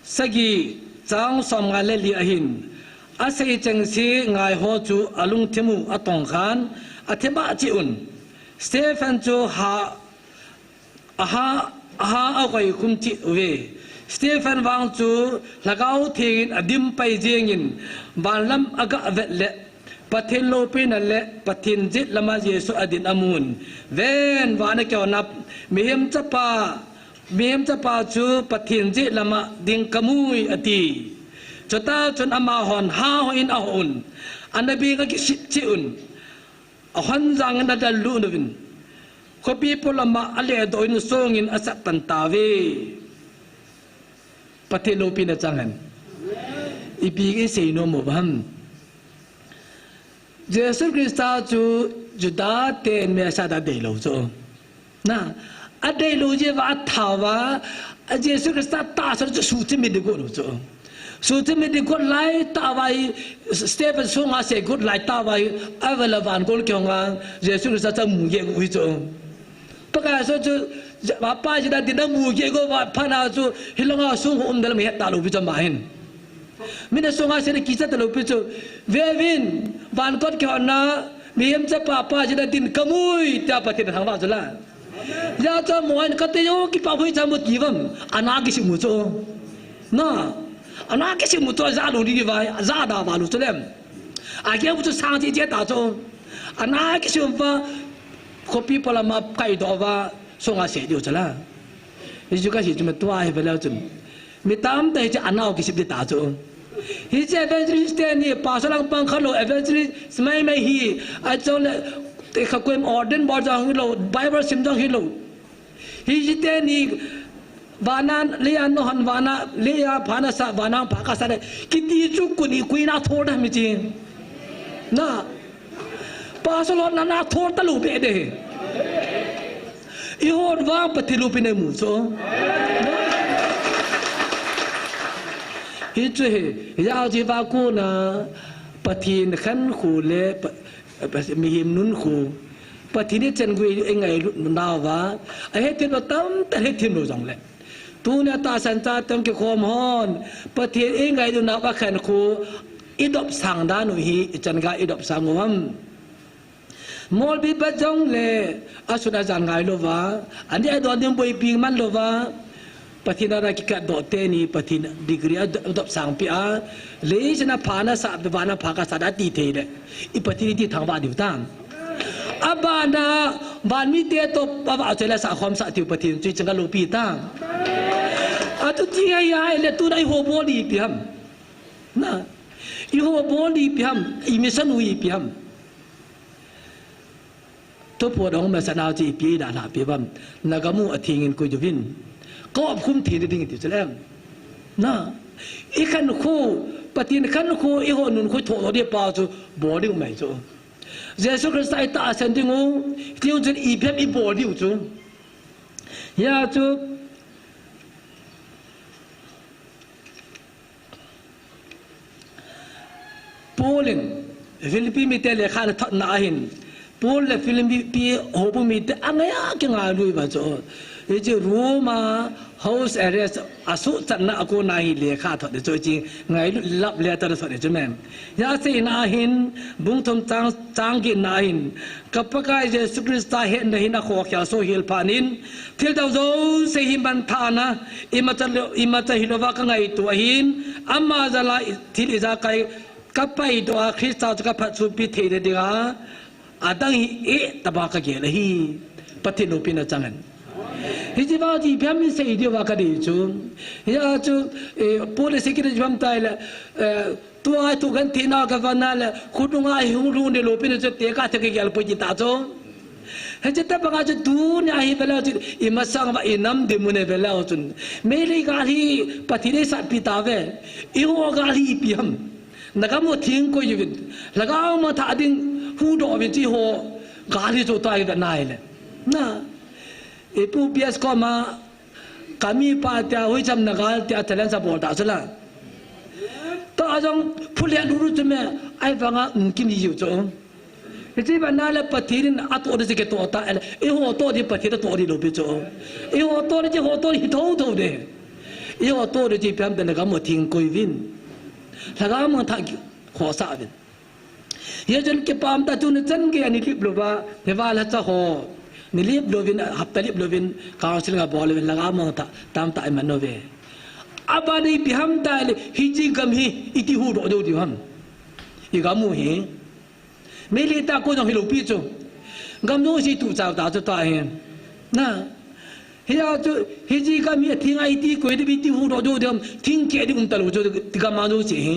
sagi chang som nga le li ahin. Asei chengse ngai ho chu alungthim u atong khan, athim a cheh un. Stephen chu ha Aha, aha, ahoi khum cheh uve. Stephen vang chu Lhagao Theng in adim pai jeng in, van lam aga vet le, Pathen loupina le Pathen jet lama Jesu adin amun. Ven, van akihon a, mihem chapa, mihem chapa chu Pathen jet lama ding kamui ati. Chuta chun amahon ha hon in ahon un. Ana beng akisih cheh un. Ahon jang in adallut uvin, khopi polama aledoh in song in asat pan tauve. Pathen loupina chang hen. Ipi isei nom u ham. Jesu Christa chu Juda ten Messiah adei lou chu. Na, adei lou jeh uva atha uva, a Jesu Christa tahsan chu suhchim in ding agot lou chu. Suhchim in ding agot lai tah uva hi, Stephen songa sei got lai tah uva hi, avel a van gol kihong a, Jesu Christa chu amu geh got u hi chu. Pakai Jesu chu, Apa jina din amu geh got uva phat na chu, hilanga song ho um dal mi het talou pi chu ama hin. Min asonga sei le kicha talou pi chu. Vevin, van kot kihonna, mihem chapa Apa jina din kamui, tia Pathen athangvah chu la. Hijeh chun moin kate jong kipah poi cha mu ti vam. Ana kisim u chu. Na. Ana kisim u chu aja lou ding vai, aja da va lou chu lem. Agel u chu sang chi chi ta chu. Ana kisim uva khopi polama kaidoh uva songa sei diu chu la. Hichu kasei chu ma tua hi veleu chun. Mi tamtah hiche anao kisim ding ta chu. Hiche evangelist teni, pastor lang pang khalou, evangelist maimai hi, achule, te kha koima ordain bol jong hilou, Bible sim jong hilou. Hiche teni, vana, leiya nahon vana, leiya pha nasah, vana pha kasah le, kiti chu kuni kuina thol da mi chi. Na, Pastor lhon na na thol talou be de. Ihon vang Pathen loupina imu chu. Hichu hi, hijeh a chu hiva kona Pathen khankho le Pa-, Pa-, mihem nunkho. Pathen ichan gei ingailut nauva, ahethem lou tamtah hethem lou jongle. Tunia tahsan chate hung kikhom hon, Pathen ingailut nauva khankho, idopsang dan u hi, ichan gei idopsang u ham. Molpi pat jongle, asun ajan ngailouva, ani adon ding boipi man louva, Pathen a kikatdoh teni, Pathen degree adopsang peh a, leiset a pha nasah, vana pha kasah da ti thei le, i Pathen iti thangvah diu tam. Abana, van mite toh, avahchoi le asah khomsah tiu Pathen chu ichan gei loupi tam. Atuti ahile tuna ihobol ipi ham. Na, ihobol ipi ham, imission u ipi ham. Thupha dong masa nau chu ipi idalhah pi vam. Nagam u atheng in koi diuvin. Ka opkhum thei ding ti chu lem. Na, ikhankho, Pathen khankho, ihon nunkho thoh lou ding pa chu bol ding mai chu. Jesu Christa i tahsan ding u, tiu chun ipi ham i bol diu chu. Hia chu, Paul in Philippi mite lekha ana thotna ahin, Paul le Philippi houbung mite angaiya kingailui uva chu. Hiche Rome a house arrest a suhchatna a kona hi lekha thot chu, hiche ngailut love letter thot chu ahi. Hia aseina ahin, bung thum chang, chang getna ahin, ka Pakai Jesu Christa hetna hin akhokhel soh hel phat in, thil dang jouse hi manthahna, imacha lo, imacha hilouva ka ngaito ahin, ama jal a i, thil ijakai ka paidoh a Christa chu ka phatchupi theina dinga, adang hi eh tobang ka gel ahi. Pathen loupina chang hen. Hiche vang chu ipi ham i sei diuva ka dei chu. Hia chu, eh, Paul in asei kit chu ipi ham itile, eh, tua thu gentheina ka vana le, khonunga hi hung lhung ding loupina chu tekah thei ka gel poi ti ta chu. Hiche tobanga chu tunia hi veleu chun, i masang uva i nam dinmun hi veleu chun, Meitei gal hi Pathen in eisatpi tauve. Eiho gal hi ipi ham? Na gam u atheng koi uvin, lhagao mangthah ding huhdoh uvin, hiche ho gal hi chu tua hi vena ahile. Na, i Pu P S koma, ka mipa tia, hoicham na gal tia challenge abol ta chu la. Tua jong phuleh lulu chu me, ahivanga um kim jiu chu. Hiche vana le Pathen in atoh ding chu kitoh ta, ahile eiho toh ding Pathen atoh ding lou pi chu. Eiho toh ding chu, eiho toh ding hi thotho ding. Eiho toh ding chu ipi ham itile na gam u atheng koi uvin, lhagao mangthah khohsah uvin. Hia chun kipah um tah chu, ni chan gei a ni lip louva, hiva lhacha ho, ni lip louvin, hapta lip louvin, counseling abol uvin, lhagao mangthah tamtah i man uve. Aban ipi ham itile, hiche gam hi iti huhdoh diu diu ham? I gam u hi Meitei tah koi jong hilou pi chu. Gam jouse ituh chau ta chu tua hi. Na, hia chu, hiche gam hi atheng a iti koi diu, iti huhdoh diu diu ham? Thing keh ding um talou chu, ti gam mang jouse hi.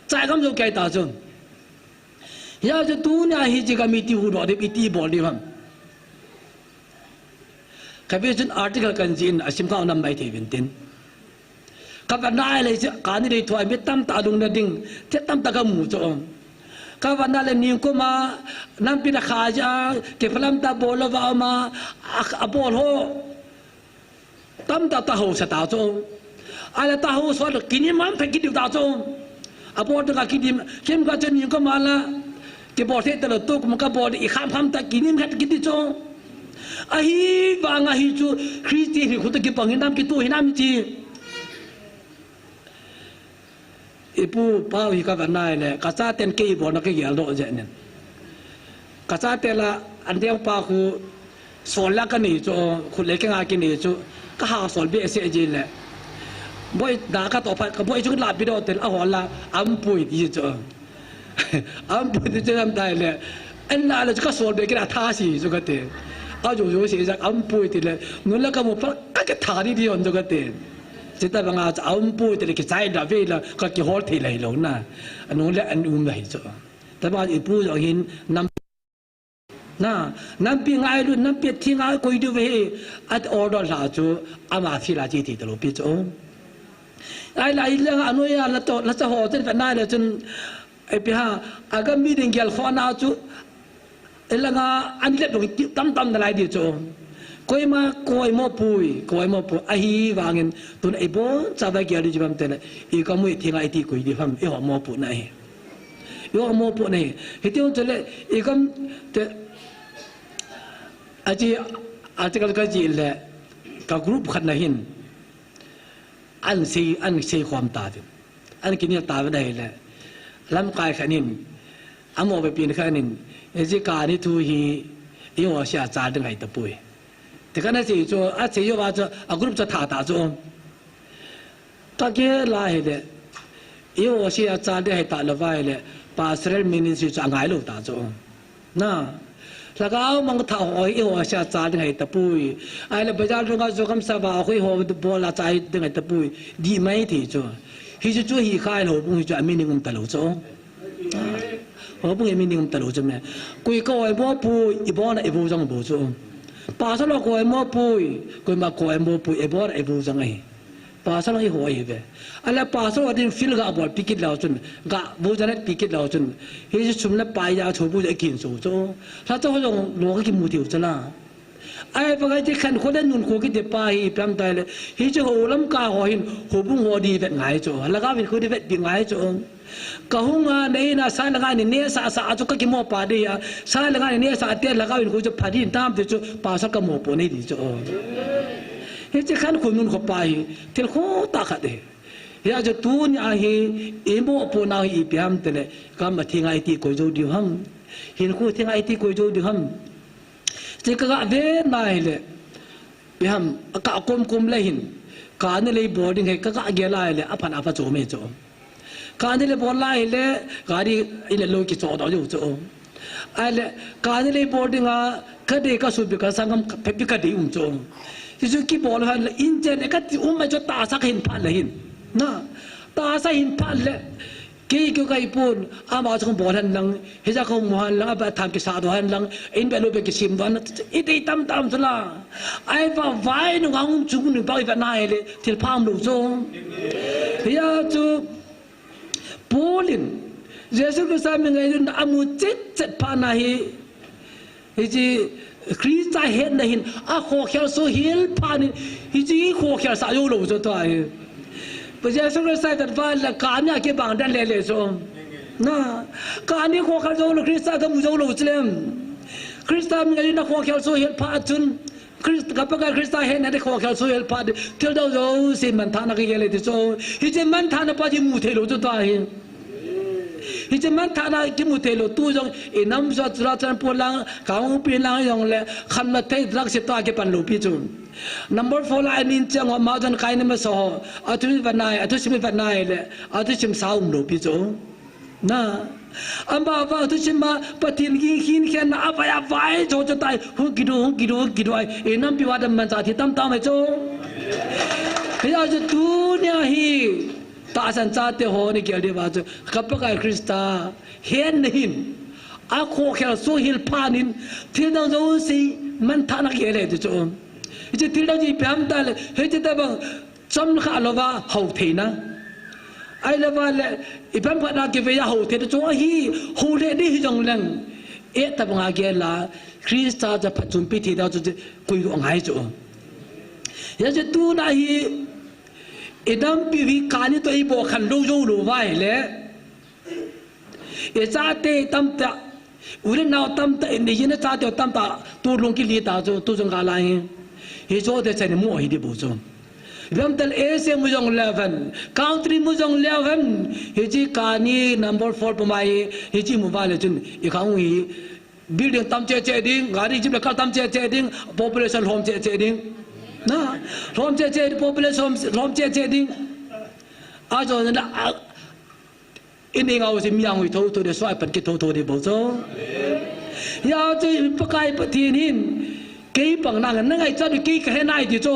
Chai gam jou kei ta chu. Hia chu tunia hiche gam iti huhdoh diu, iti bol diu ham? Kave chun article kan jih in asim kha u nam mai thei uvin tin. Ka vet na le chu, kani dei thua mi tamtah lungna ding, thil tamtah ka mu chu. Ka vet na le ningkuma, nampi na kha ja, kiphalam tah bol louva uma, a, abol ho tamtah tahsa ta chu. Ahile tahsa le kinim ham phe kit diu ta chu. Abol tah ka kinim, kim ka chu ningkuma la, kibol thei talou, tukum ka bol i kham kham tah kinim khat kit di chu. Ahivanga hichu Christian hi khu toh kibang hinam, kitoh hinam ti. I pu pa u hi ka vet na le, ka chaten kei bolna ka geldoh jeh in. Ka chate la, an deu pa khu, sol la ka nei chu, khut le kenga kinei chu, ka ha sol behseh ji le. Boi da ka toh phat, ka boi chu la pi doh tel, a hol la, aum poi ti chu. Aum poi ti chu lam tai le. An la le chu ka sol be kira tha si chu ka ti. A jo jo si ja aum poi ti le. Nu la ka mu pa ka ke tha di di on chu ka ti. Chutobanga chu aum poi ti le kichai da ve la ka kihol thei lai lou na. Anu le an um lai chu. Tabang i pu jong hin nam Na, nampi ngailut, nampi thi ngai koi diu ve hi, at order la chu, ama thil a chi ti talou pi chu. Ahile, ahile, anoiya, la to, la cha ho, chen vet na le chun, ipi ham, agam mi ding gel kho na chu, ilanga, an let dong tam tam na lai di chu. Koima, koi mo pui, koi mo pui, ahivangin, tun i bon, cha va gel di chu bam te le, i ka mui thi ngai ti koi di ham, i ho mo pu na hi. Eiho mopohna hi. Hiti hon chule, i gam te, achi, article ka jih le, ka group khat na hin, an sei, an sei khom tauvin. An kinel tauvin ahile, lamkai khat in, amo be pin khat in, achi kani thu hi, eiho sia chal ding ahi tapoi. Ti kana sei chu, asei uva chu, a group chu tha ta chu. Ka gel a hile, eiho sia chal ding ahi talou va hile, pastoral ministry chu angai lou ta chu. Na, lhagao mangthah ho hi eiho sia chal ding ahi tapoi. Ahile bazar dunga jo kam sa va ho eiho bol a chal ding ahi tapoi. Di mai thei chu. Hichu chu hi kha hile houbung hi chu a meaning um talou chu. Houbung hi meaning um talou chu me. Koi ka oi mo pui, i bon a i vo jong vo chu. Pastor lo ka oi mo pui, koima ka oi mo pui, i bon a i vo jong ahi. Pasal hi ho hi ve. Ahile pasal ho din field ga bol pi kit leu chun, ga bu janet pi kit leu chun, hiche sum le pai ja chu bu ja kin chu chu. Lha chu ho jong lo ka kimu thei u chu la. Ahivang hiche khankho le nunkho kiti pa hi ipi ham itile, hiche ho lamkai ho hin houbung ho di vet ngai chu, lhagao hinkho di vet pi ngai chu. Ka hung a, na in a, sa le nga ni neh sah sah a chu ka kimo pa di a, sa le nga ni neh sah te lhagao hinkho chu pha din tam ti chu pasal ka mo po nei di chu. Hiche khankho nunkho pa hi thil khoh tah khat ahi. Hijeh chun tunia hi i mo po nau hi ipi ham itile, gam a thenga i ti koi jou diu ham, hinkho thenga i ti koi jou diu ham. Hiche ka ga vet na hile, ipi ham, a ka kom kom le hin, kani le bol ding hi ka ga gel a hile, apha na pha chom e chu. Kani le bol lai hile, gari in le lou kicho doh jou chu. Ahile, kani le bol ding a, ka dei ka supi ka sanggam phepi ka dei um chu. Hichu kibol hen le, in chen le ka ti um mai chu tahsa ka hin phat le hin. Na, tahsa hin phat le, kei keu ka hi pon, ama chu kong bol hen lang, hijeh a kong mu hen lang, aba tham kisa doh hen lang, in be lou be kisem doh hen, i dei tam tam chu la. Ahivang vai nung a hung chu nung pa i vet na hile, thil pha um lou chu. Hijeh chu, Paul in, Jesu Christa mi ngailutna amu chet chet phat na hi, hiche Christa hetna hin, akhokhel soh hel phat in, hiche khokhel sah jou lou chu tua hi. Pa Jesu Christa vet val le kani a kibang dan le le chu. Na, kani khokhel jou lou Christa ka mu jou lou chu lem. Christa mi ngailutna khokhel soh hel phat chun, Christ, ka Pakai Christa hetna te khokhel soh hel phat, thil dang jouse manthahna ka gel e ti chu. Hiche manthahna pa hi mu thei lou chu tua hi. Hiche manthahna kimu thei lou tu jong, i nam jo Churachandpur lang, Kangpokpi lang jong le, khamna thei drug se tua kipan lou pi chu. Number four la anin chang ho, mahajon kai ni masa ho, athusim vet nai, athusim vet nai le, athusim sa um lou pi chu. Na, ama vang thusim a, Pathen ging hin khen na, avai, avai, cho cho tai, hung kidu, hung kidu, hung kidu ai, i nampi va dam man cha thi tam tam ai chu. Hijeh chu tunia hi, tahsan chate ho ni gel diu va chu, ka Pakai Christa, hetna hin, akhokhel soh hel phat in, thil dang jouse, manthahna gel e ti chu. Hiche thil dang chu ipi ham itile, hiche tabang, chomkhat louva hou theina. Ahilou va le, ipi ham khat a kivei a hou theina chu ahi, hou le di hijong leng. Eh tabang a gel a, Christa chu phatchompi thei ding chu koi lou ngai chu. Hijeh chun tuna hi, i nampi hi kani toh i bol khen lou jou lou va hile. I chate tamtah, u le nao tamtah, i nei in a chate tamtah, tu lung kili ta chu, tu jong ka lai hi. Hiche te chan mu hi di bou chu. Ipi ham itile S M mu jong leu hen, country mu jong leu hen, hiche kani number four pu mai, hiche mu va le chun, i khang hi, building tam cheh cheh ding, gari jeep le car tam cheh cheh ding, population lhom cheh cheh ding. Na, lhom cheh cheh, population lhom cheh cheh ding. Ajo na, a, I nei ngau si mi ang hui tho tho de, suai pan ki tho tho de bou chu. Hijeh chun Pakai Pathen hin, kei pang nang, na ngaichat u kei ka he nai ti chu.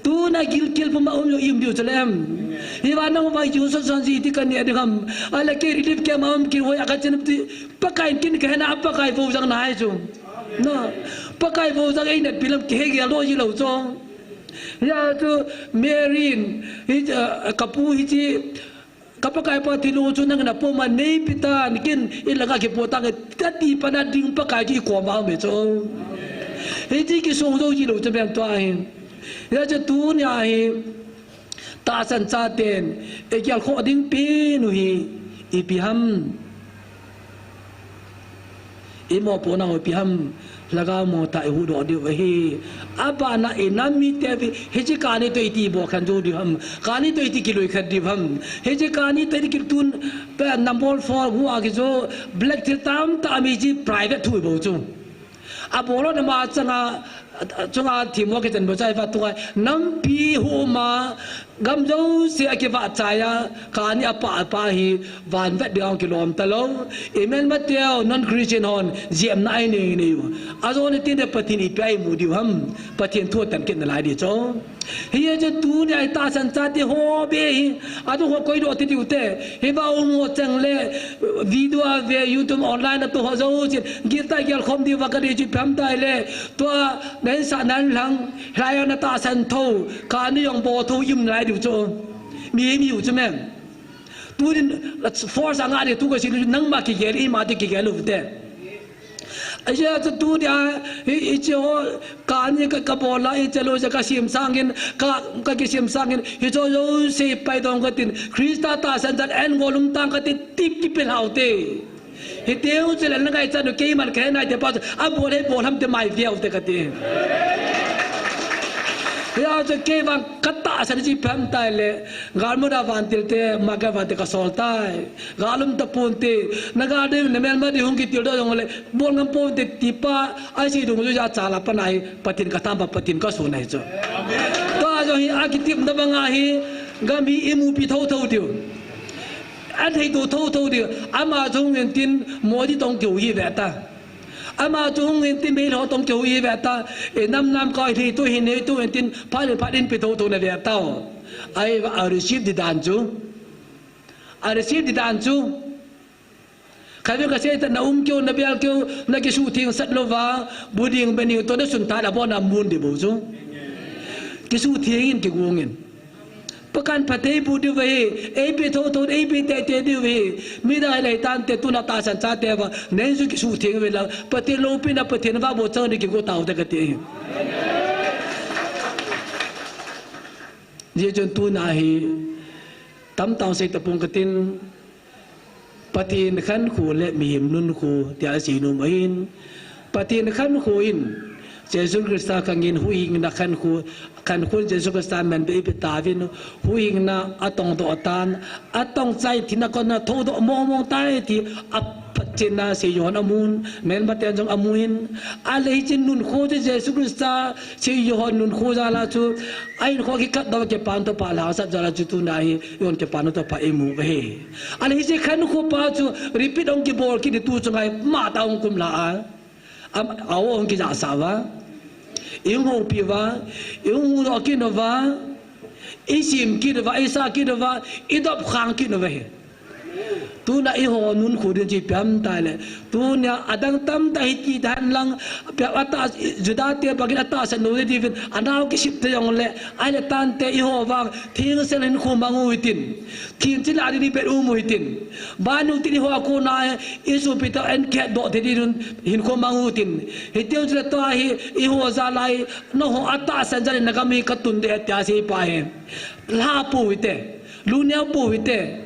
Tuna gilkel puma um lou i um diu chu lem. Hiva nang vai chu son son ji ti ka ne ding ham. Ahile kei relief camp a um kei hoi a ka chen ti. Pakai kin ka he na, Pakai vou jang nai chu. Na, Pakai vou jang ei na pi lam ki he gel lou ji lou chu. Hijeh chun Mary in, hi, ah, ka pu hiche, ka Pakai pa thi lou chu nang na pom a neipi tan, kin in langa kipo tan, ka ti pa na ding Pakai chu i kom a um e chu. Hiche kisong jou ji lou chu bem tua hi. Hijeh chun tunia hi, tahsan chaten, i gel khoh ding pen u hi, ipi ham. I mopohna u ipi ham, lhagao mo tah i huhdoh diu ahi. Abana i nam mite vi, hiche kani toh iti bol khen jou diu ham, kani toh iti kiloi khen diu ham. Hiche kani toh iti kitun, pe number four hu a kijo, black thil tamtah mi chi private thu i bol chu. Abol lou na ma changa, chunga thim mo kichan bol chai va tunga, nampi hu ma, gam jouse a kivah chai a, kani a pah a pah hi, van vet ding a kilom ta lou. Amen, Matthew, non-Christian hon, jepna a i nei nei u. Ajo ni tin de Pathen ipi a i mu diu ham, Pathen thu a tan kit nalai di chu. Hijeh chun tunia i tahsan chate ho be hi, atu ho koi doh ti diu te. Hiva u mo chang le, video a ve, YouTube online a tu ho jouse, gilta gel khom diu va ka di chu ipi ham itile, tua, Ken sa nan lang, hilai a na tahsan tho, kani jong bol tho, im nalai diu chu. Mi, mi u chu men. Tunin, force a nga ding tu ka sei, nangma kigel, ima ding kigel u te. Ajeh chu tunia, hi, hiche ho, kani ka, ka bol a, hiche lou, ka sem sangin, ka, ka kisem sangin, hiche jouse paidong katin, Christa tahsan chan an golum tang kati, tip kipe lhau te. Hiteu chu le na ngaichat u, keiman ka he nai te pa chu, abol e bol ham te mai viau te kati. Hia chu kei vang ka tahsan chi phem tai le, galmut a vantil te, ma ka vantil ka sol tai. Gal um tapon te, na gal ding, na melma ding hung kitildoh jong le, bol ngam pon te ti pa, asei dung chu ja chala pa nai, Pathen ka tham pa, Pathen ka sun ahi chu. Tua jong hi, akitepna banga hi, gam hi imupi thotho diu. Athei to thotho diu. Ama chu hung in tin, Modi tong keu hi ve ta. Ama chu hung in tin, Meitei tong keu hi ve ta. E nam nam ka hi to hi nei to in tin, phat in phat in pi thotho na ve ta. Ahivang a receive ding dan chu. A receive ding dan chu. Khatvei ka sei ta, na um keu, na bel keu, na kisuhtheng sat louva, bu ding be ding to na sun ta na bon a mun ding bou chu. Kisuhtheng in kigong in. Pakai in phatthei boh diu ahi, eipe thotho, eipe teitei diu ahi. Midang hilai tante, tuna tahsan chate vang, nei chu kisuhtheng ve la, Pathen loupina, Pathen vahboh chang ding kigo tau te kati. Hijeh chun tuna hi, tamtah sei tapong katin, Pathen khankho le mihem nunkho tia asei nom ahin. Pathen khankho in, Jesu Christa khang in huhhingna khankho, khankho in Jesu Christa manbeh ipe tauvin, huhhingna atongdoh tan, atong chai thina kona thoudoh mong mong tai ti aphatchenna Sei Johan amun, melmaten jong amun, ahile hiche nunkho chu Jesu Christa, Sei Johan nunkho jal a chu, ahinkho kikatdoh kipana thupha lhasam jal a chu tuna hi, Johan kipana thupha imu uve. Ahile hiche khankho pa chu repeat hung kibol kit ding tu chu ngai, matah hung kum lha a. Am, a-o hung kijahsah uva. Ihung houpi uva. Ihung huhdoh kit uva. Isem kit uva. Isah kit uva. Idop khang kit uva hi. Tuna eiho nunkho ding chu ipi ham tile. Tunia adang tamtah hiti dan lang. Pia ata Juda te bangin atahsan lou ding uvin. Anao kisip te jong le. Ahile tante eiho vang. Thengsel hinkho mang u hitin. Thil chila ding ni pet um u hitin. Ban u tin eiho a kona, isopi toh an kihetdoh thei ding un hinkho mang u hitin. Hiteu chule tua hi, eiho jal a hi, nangho atahsan jal in nagam hi katun ding ahi tia sei pa hi. Lha pou hite. Lungneo pou hite.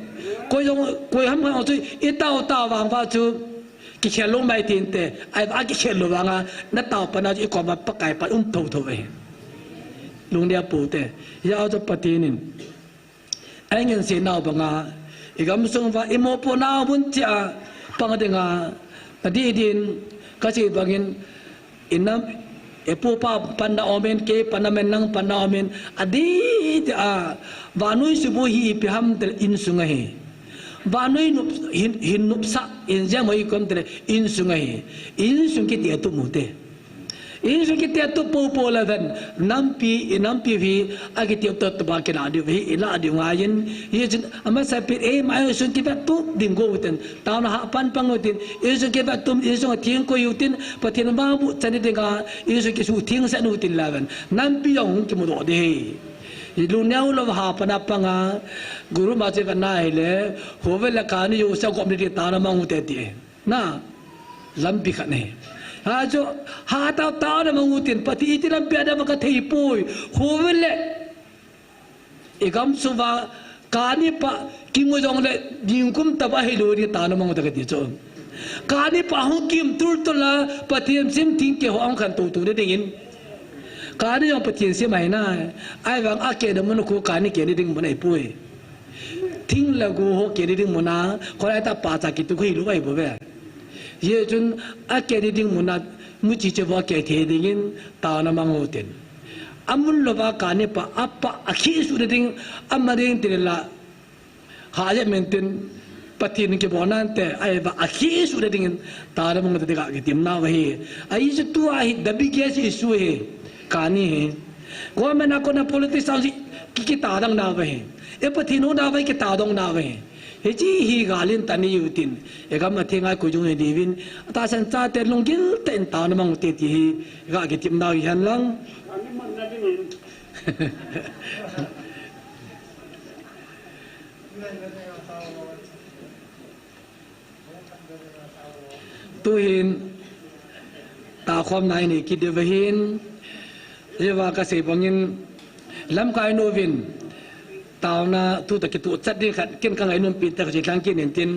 Koi jong, koi ham khat jong chu, itao tao vang uva chu. Kikhel lou mai tin te. Ahivang akikhel lou vanga, natao pan a chu ikoma Pakai pan um thotho ve. Lungneo pou te. Hijeh a chu Pathen in. Ahin seinau banga, igamsung uva, imopohnau mun cheh a, pang dinga, adih din, kasei bangin, inam, ipu ipa panna aumin, kei panna aumin, nang panna aumin, adih dia, vannoi suboi hi ipi ham tile insung ahi. Vannoi nop, hin, hin nopsah, injem hoi kom tile insung ahi. Insung kiti atup u te. Insung kiti atup poupou le ven, nampi, inampiu hi, akiti atup tup a kilah diu hi, ilah diu ngai in, hichun, amasapen, eima insung kivettup ding go u tin, taona hahpan pang u tin, insung kivettup, insung atheng koi u tin, Pathen vahboh chan ding a, insung kisuhtheng sah u tin le ven, nampi jong hung kimudoh ding hi. Lungneo lou hahpan a panga, guru ma che kana hile, hovel le kani jouse gop ni ding taona mang u te ti. Na, lampi khat ahi. Hichu, hatah a taona mang u tin, Pathen iti lampi a dam kathei poi. Hovel le, igamsung uva, kani pah, kingo jongle, ningkum tah a hilou ding taona mang u te kati chu. Kani pah hung kim tultul a, Pathen sem thingkeh ho ahung khantou tou ding in. Kani jong Pathen sem ahi nai. Ahivang akehna mun khu kani kehna ding mun ahipoi. Thing le go ho kehna ding mun a, kholai tah a pahcha kitu khu hilou ahi bouve. Hijeh chun akehna ding mun a, muchi che vo akeh thei dingin, taona mang u tin. Amun louva kani pah, apah, akhesuhna ding, ama ding tile la, hah jep men tin, Pathen kibolna te, ahivang akhesuhna dingin, taona mang u te tia kitem nau ahi. Ahi chu tua hi, the biggest issue hi, kani hi. Government a kona politics a jong ki, kitah dang nau ahi. E Pathen hou nau ahi kitah dong nau ahi. Hiche hi gal in tah nei u tin, i gam a theng a koi jong nei diuvin, atahsan chate lunggil tah in taona mang u te ti hi, ga kitep nau hi hen lang. Tuhin, taokhomna i nei kit diu ahin, hiva kasei bangin, lamkai nu vin, taona tu tah kitoh chat ding khat, ken ka ngainom pi tah kache lhang kit in tin.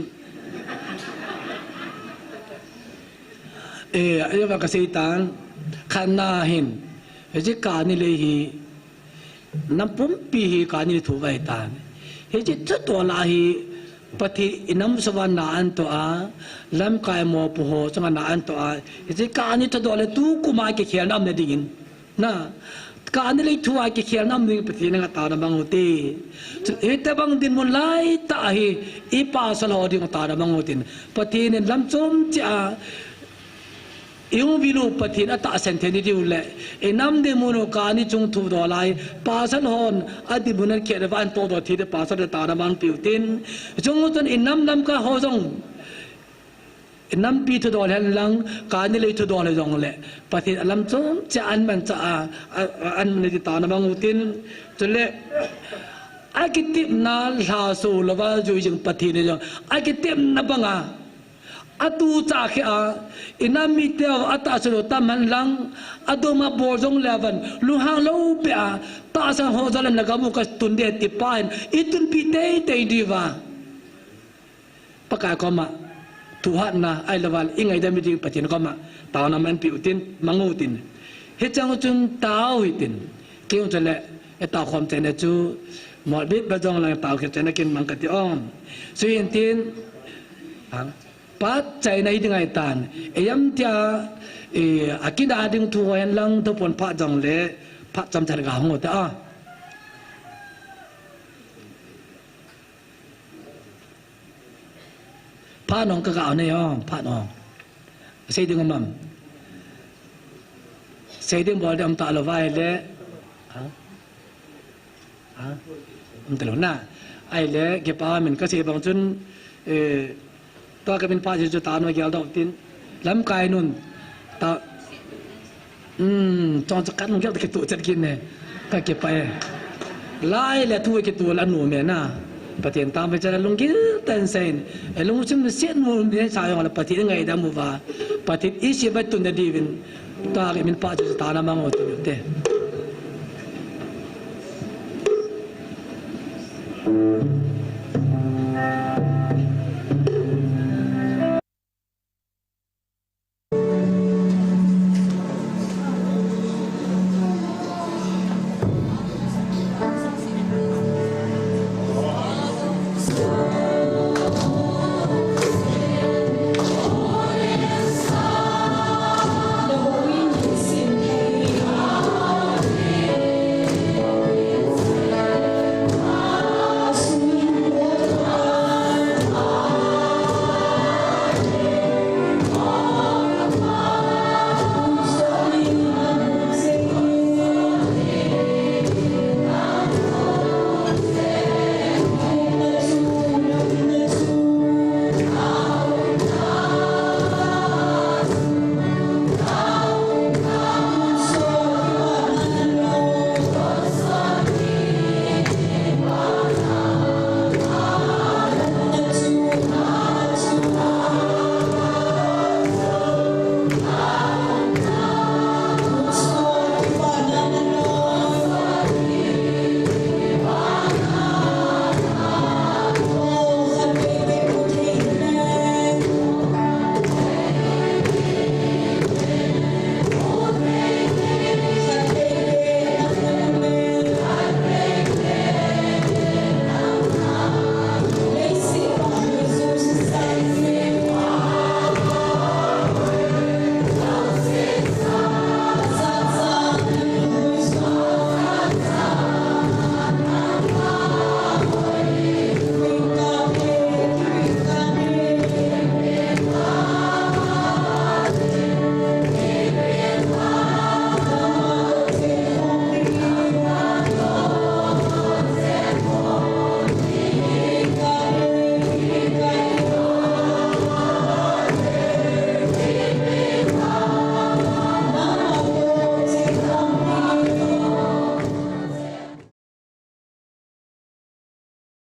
Eh, hiva kasei tan, khatna hin, hiche kani lei hi, nam pumpi hi kani lei thu ahi tan. Hiche thudoh lah hi, Pathen in i nam sung uva na ahin toh a, lamkai mopo ho chunga na ahin toh a, hiche kani thudoh le tukum a kikhelna um na dingin. Na, kani lei thu a kikhelna um ding Pathen in nanga taona mang u te. Chu, hitobang dinmun lai tah hi, i pasal ho dinga taona mang u tin. Pathen in lam chom cheh a, i hung vil u Pathen atahsan thei na diu le, i nam dinmun u kani chung thudoh lai, pasal hon, adinmun a khet le va ahin tohdoh thei ding pasal te taona mang peh u tin. Chung chun i nam lamkai ho jong, i nampi thudoh hen lang, kani lei thudoh le jong le, Pathen a lam chom cheh a ahin manchah a, a, a, ahin man ding taona mang u tin. Chule, akitepna lhaso louva jui jing Pathen in jong, akitepna banga, atuchah kheh a, i nam mite ho atahsan u tam hen lang, adom a bol jong le vang, lunghang lou beh a, tahsan ho jal in na gam u katun ding ti pa hin, i tunpi teitei diuva. Pakai koma, thuhatna, ahilouva, i ngaidam ding Pathen koma, taona mang peh u tin, mang u tin. Hicheng chun tao hitin, kei jong chule, i taokhom chaina chu, molbit ba jong lang tao kit chaina kin mang kati o. Chuin tin, a, phat chaina hi ding ahi tan. Ijemtia, i, akida ding thu hen lang thupon phat jong le, phat chomcha ga hung u te a. Phat nong ka ga nei o, phat nong. Sei ding um am. Sei ding bol ding um talou va ahile. Ha? Ha? Um talou na. Ahile, kipa min kasei bang chun, eh, tua ka min phat chu taona gel doh tin. Lamkai nun. Ta, um, chong chu ka lunggel kitoh chet kit ne. Kakipah e. Lai le thu kitoh la nom e na. Pathen tangvai chan a lunggil tah in seiyin. E lungsim set nom in sei jong le Pathen i ngaidam uva. Pathen i seiva tun na diuvin. Tua ka min phat chu taona mang u te.